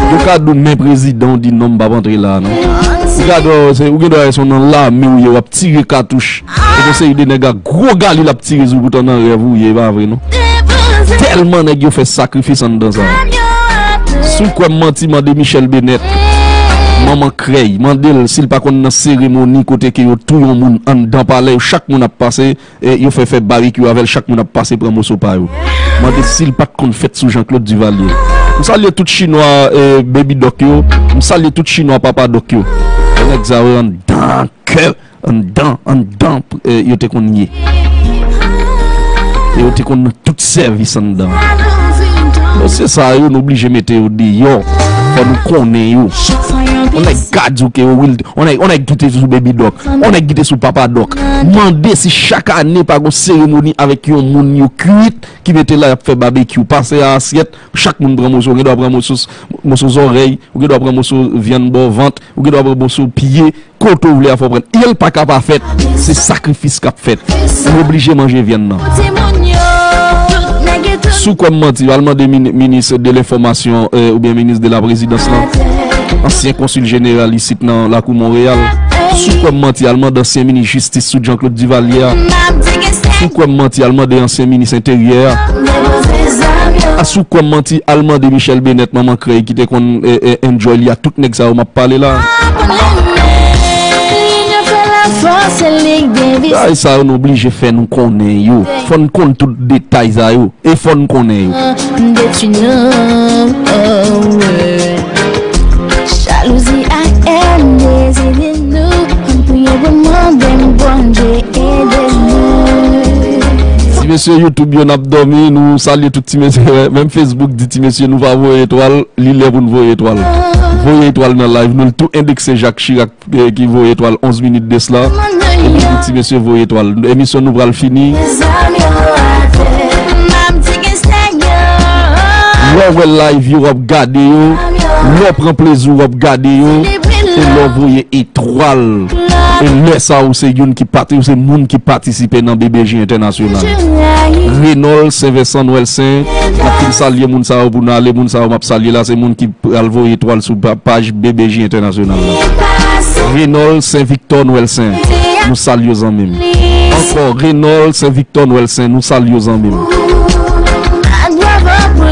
Yo ka di w men prezidan, w di non, m p ap antre la, non. Ou ka di w, se, ou gen dwa wè se nan lame ou ye, w ap tire katouch. E gen seri de nèg ak gwo gali l ap tire sou, poutan nan rèv ou ye, e pa vre non. Tèlman nèg yo fè sakrifis anndan sa. Si w kwè m manti, mande Michèle Bennett, manman krèy, mande l si l pa konn nan seremoni kote ke yo touye yon moun anndan palè, yo chak moun ap pase, e yo fè, fè babekyou avè l, chak moun ap pase pran moso pa yo. Mande si l pa t konn fèt sou Jean Claude Duvalier. M salye tout chinwa, e, Baby Doc yo, m salye tout chinwa Papa Doc yo. Nèg sa yo anndan kè, anndan, anndan, e, yo te konn ye. E yo te konn nan tout sèvis anndan. Mesye sa yo, nou blije mete yo deyò. Fò nou konnen yo. On nèg Gadouke, Wilde, on nèg, on nèg ki te sou Baby Doc, on nèg ki te sou Papa Doc. Mande si chak ane pa gon seremoni avèk yon moun yo kwit ki mete la, y ap fè babekyou. Pase a asyèt, chak moun pran moso. Ou gen dwa pran moso, moso zòrèy, ou gen dwa pran moso vyann bò vant, ou gen dwa pran moso pye. Kote w vle a fò w pran. E l pa ka pa fèt. Se sakrifis k ap fèt. Nou oblije manje vyann nan. Si w kwè m manti, al mande mini- minis de lenfòmasyon, euh, oubyen minis de la prezidans lan, ansyen konsil jeneral isit nan lakou Monreyal. Si w kwè m manti, al mande ansyen minis jistis sou Jean Claude Duvalier a. Si w kwè m manti, al mande ansyen minis enteryè a. A, si w kwè m manti, al mande Michèle Bennett, manman krèy ki te konn, eh, eh, enjoy li ak tout nèg sa yo m ap pale la. Ay, sa yo nou oblije fè nou konnen yo. Fò n konn tout detay sa yo. E fò n konnen yo. M detwi nou, oh, wi. Jalouzi ak èn dezide nou. M priye pou mande m Bondye ede nou. Ti mesye YouTube yo n ap dòmi, nou salye tout ti mesye. Menm Facebook di ti mesye nou pa voye etwal, li lè pou n voye etwal. Voye etwal nan live, nou tou endekse Jak Chirak, eh, ki voye etwal onz minit de sla. Epi nou di ti mesye voye etwal. Emisyon nou pral fini. Lè w wè live yo, w ap gade yo. Lè w pran plezi w, w ap gade yo. E lè w voye etwal. E lè sa ou se youn ki pati, ou se moun ki patisipe nan B B J entènasyonal. Renòl, Sen Vensan, Nwèl Sen. M ap fin salye moun sa yo pou n ale. Moun sa yo m ap salye la, se moun ki pral voye etwal sou pa- paj B B J entènasyonal la. Renòl, Sen Viktò, Nwèl Sen. Nou salye w, zanmi m. Ankò, Renòl, Sen Viktò, Nwèl Sen. Nou salye w, zanmi m.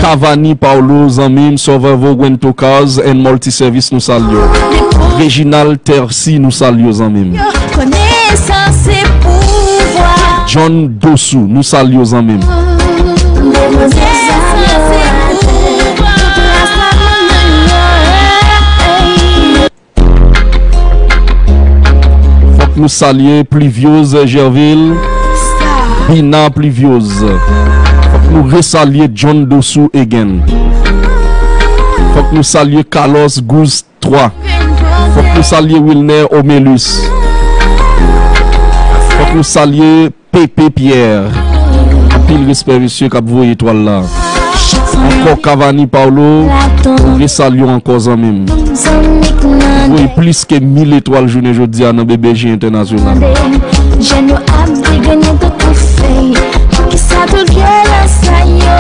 Cavani, Paulo, zanmi m. Survival, Wento Cars and Multiservice, nou salye w. Reginald Tercy, nou salye w, zanmi m. Konesans se pouvwa. John Dosou, nou salye w, zanmi m. Konesans se pouvwa. Fòk nou salye Pliviose Gerville, Bina Pliviose. Fòk nou resalye John Dosou again. Fòk nou salye Carlos Gouste twa. Fòk nou salye Wilner Omelus. Fòk nou salye Pepe Pierre. Anpil respè mesye k ap voye etwal la. Ankò Cavani Paulo, nou resalye w ankò zanmi m. Voye plis ke mil etwal jounen jodi a nan B B J entènasyonal. Jèn yo ap degrennen tankou fèy. Poukisa tout vyolans sa yo?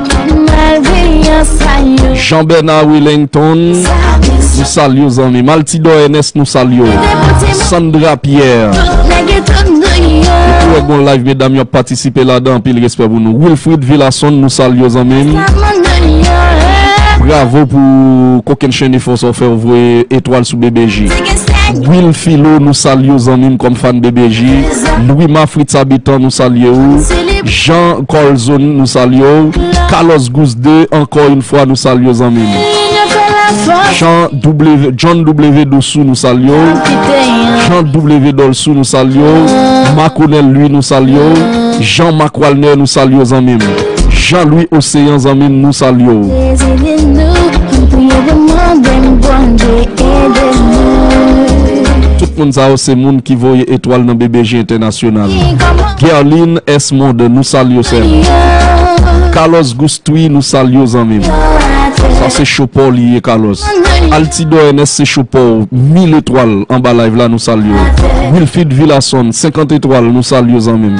Tout malveyans sa yo? Jean Bernard Willington, nou salye w zanmi m. Altidor Ernest, nou salye w. Sandra Pierre. Ou wè gon live medam yo ap patisipe ladan, anpil respè pou nou. Wilfrid Villason, nou salye w zanmi m. Bravo pou kokenn chenn efò sa w fè, w voye etwal sou B B J. Will Philo, nou salye w zanmi m kòm fan B B J. Louima Fritz Habitant, nou salye w. Jean Colzone, nou salye w. Carlos Gouste de, ankò yon fwa, nou salye w zanmi m. Jean W, John W Dosou, nou salye w. Jean W Dolsou, nou salye w. Maconel Louis, nou salye w. Jean Marc Walner, nou salye w zanmi m. Jean Louis Océan, zanmi m, nou salye w. Tout moun sa yo se moun ki voye etwal nan B B J entènasyonal. Gerline S Monde, nou salye w sè m. Carlos Gouste, nou salye w zanmi m. Sa se cho pa w li ye, Carlos. Altidor Ernest, se cho pa w. Mil etwal anba live la, nou salye w. Wilfrid Villason, senkant etwal, nou salye w zanmi m.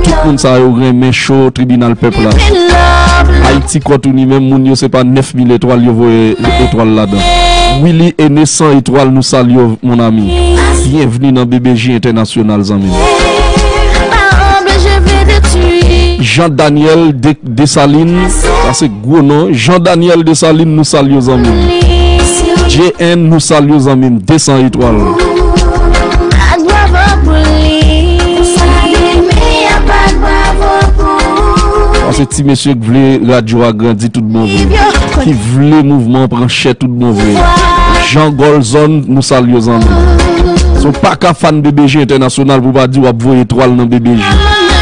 Tout moun sa yo renmen cho tribinal pèp la. Ayiti Kòtouni menm, moun yo se pa nèf mil etwal yo voye etwal ladan. Willy Ene, san etwal, nou salye w mon ami. Byenvni nan B B J entènasyonal zanmi m. Jean Daniel De- Desalin, sa se gwo non. Jean Daniel Desalin, nou salye w zanmi m. J N, nou salye w zanmi m. De san etwal. Sa se ti mesye k vle radyo a grandi tout bon vre, ki vle mouvman an pran chè tout bon vre. Jean Golzon, nou salye w zanmi m. Si w pa ka fan B B J entènasyonal pou w pa di w ap voye etwal nan B B J.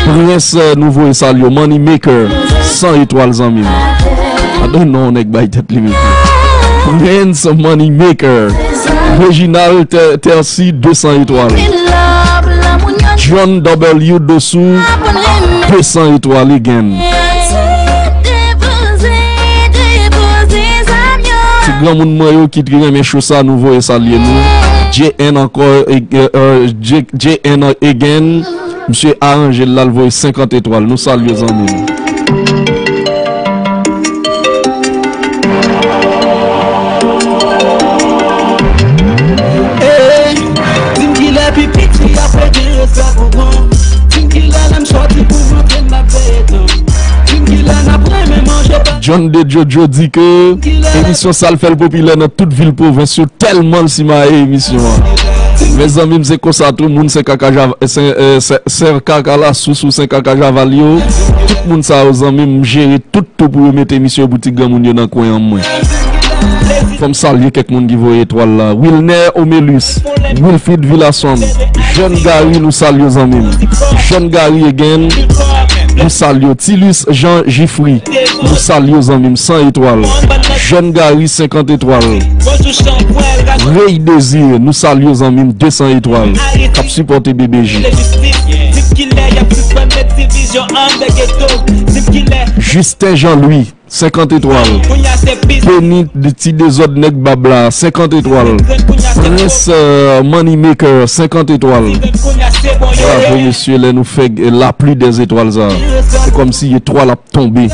Prince, euh, nou voye salye w. Money Maker, san etwal zanmi m. Gade non nèg bay tèt li mete. Prince Money Maker. Reginald Te- Tercy, de san etwal. John W Dosou, de san etwal again. Ti granmoun mwen yo ki renmen cho sa, nou voye salye nou. J N ankò, eh, eh, J- J N again. Misye aranje l la, l voye senkant etwal. Nou salye zanmi m. Hey, di m kilè pi piti apre gen respè pou gran. Di m kilè lè m sòti pou m antre m ap veye tan. Di m kilè n ap renmen manje pa. John de Jojo di ke emisyon sa l fè l popilè nan tout vil pwovens yo, tèlman l simaye emisyon an. Mezanmi, m se konsa tou, moun Sen Kaka Jav- Sen- eh, Sen- Sen Kaka Lasous ou Sen Kaka Javal yo, tout moun sa yo zanmi m, m jere tout tou pou yo mete misye pou ti granmoun yo nan kwen an mwen. Fò m salye kèk moun ki voye etwal la. Wilner Omelus, Wilfrid Villason, Jèn Gary, nou salye w zanmi m. Jèn Gary again, nou salye w. Tilus Jean Giffry, nou salye w zanmi m, san etwal. Jèn Gary, senkant etwal. Rey Désir, nou salye w zanmi m, de san etwal. K ap sipòte B B J. Justin Jean Louis, senkant etwal. Benny, ti dezòd nèg bab la, senkant etwal. Prince, euh, Money Maker, senkant etwal. Bravo mesye, lè nou fè, eh, lapli dèzetwal sa. Se kòmsi etwal ap tonbe.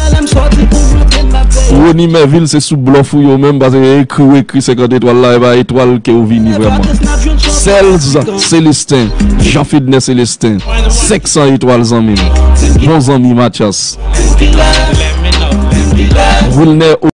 Rony Merville, se sou blòf ou yo menm, paske ekri ou ekri senkant etwal la, e pa etwal ke ou vini vrèman. Sèls Célestin, Jean Fedner Célestin, senk san etwal zanmi m. Bon zanmi Mathias. Wilner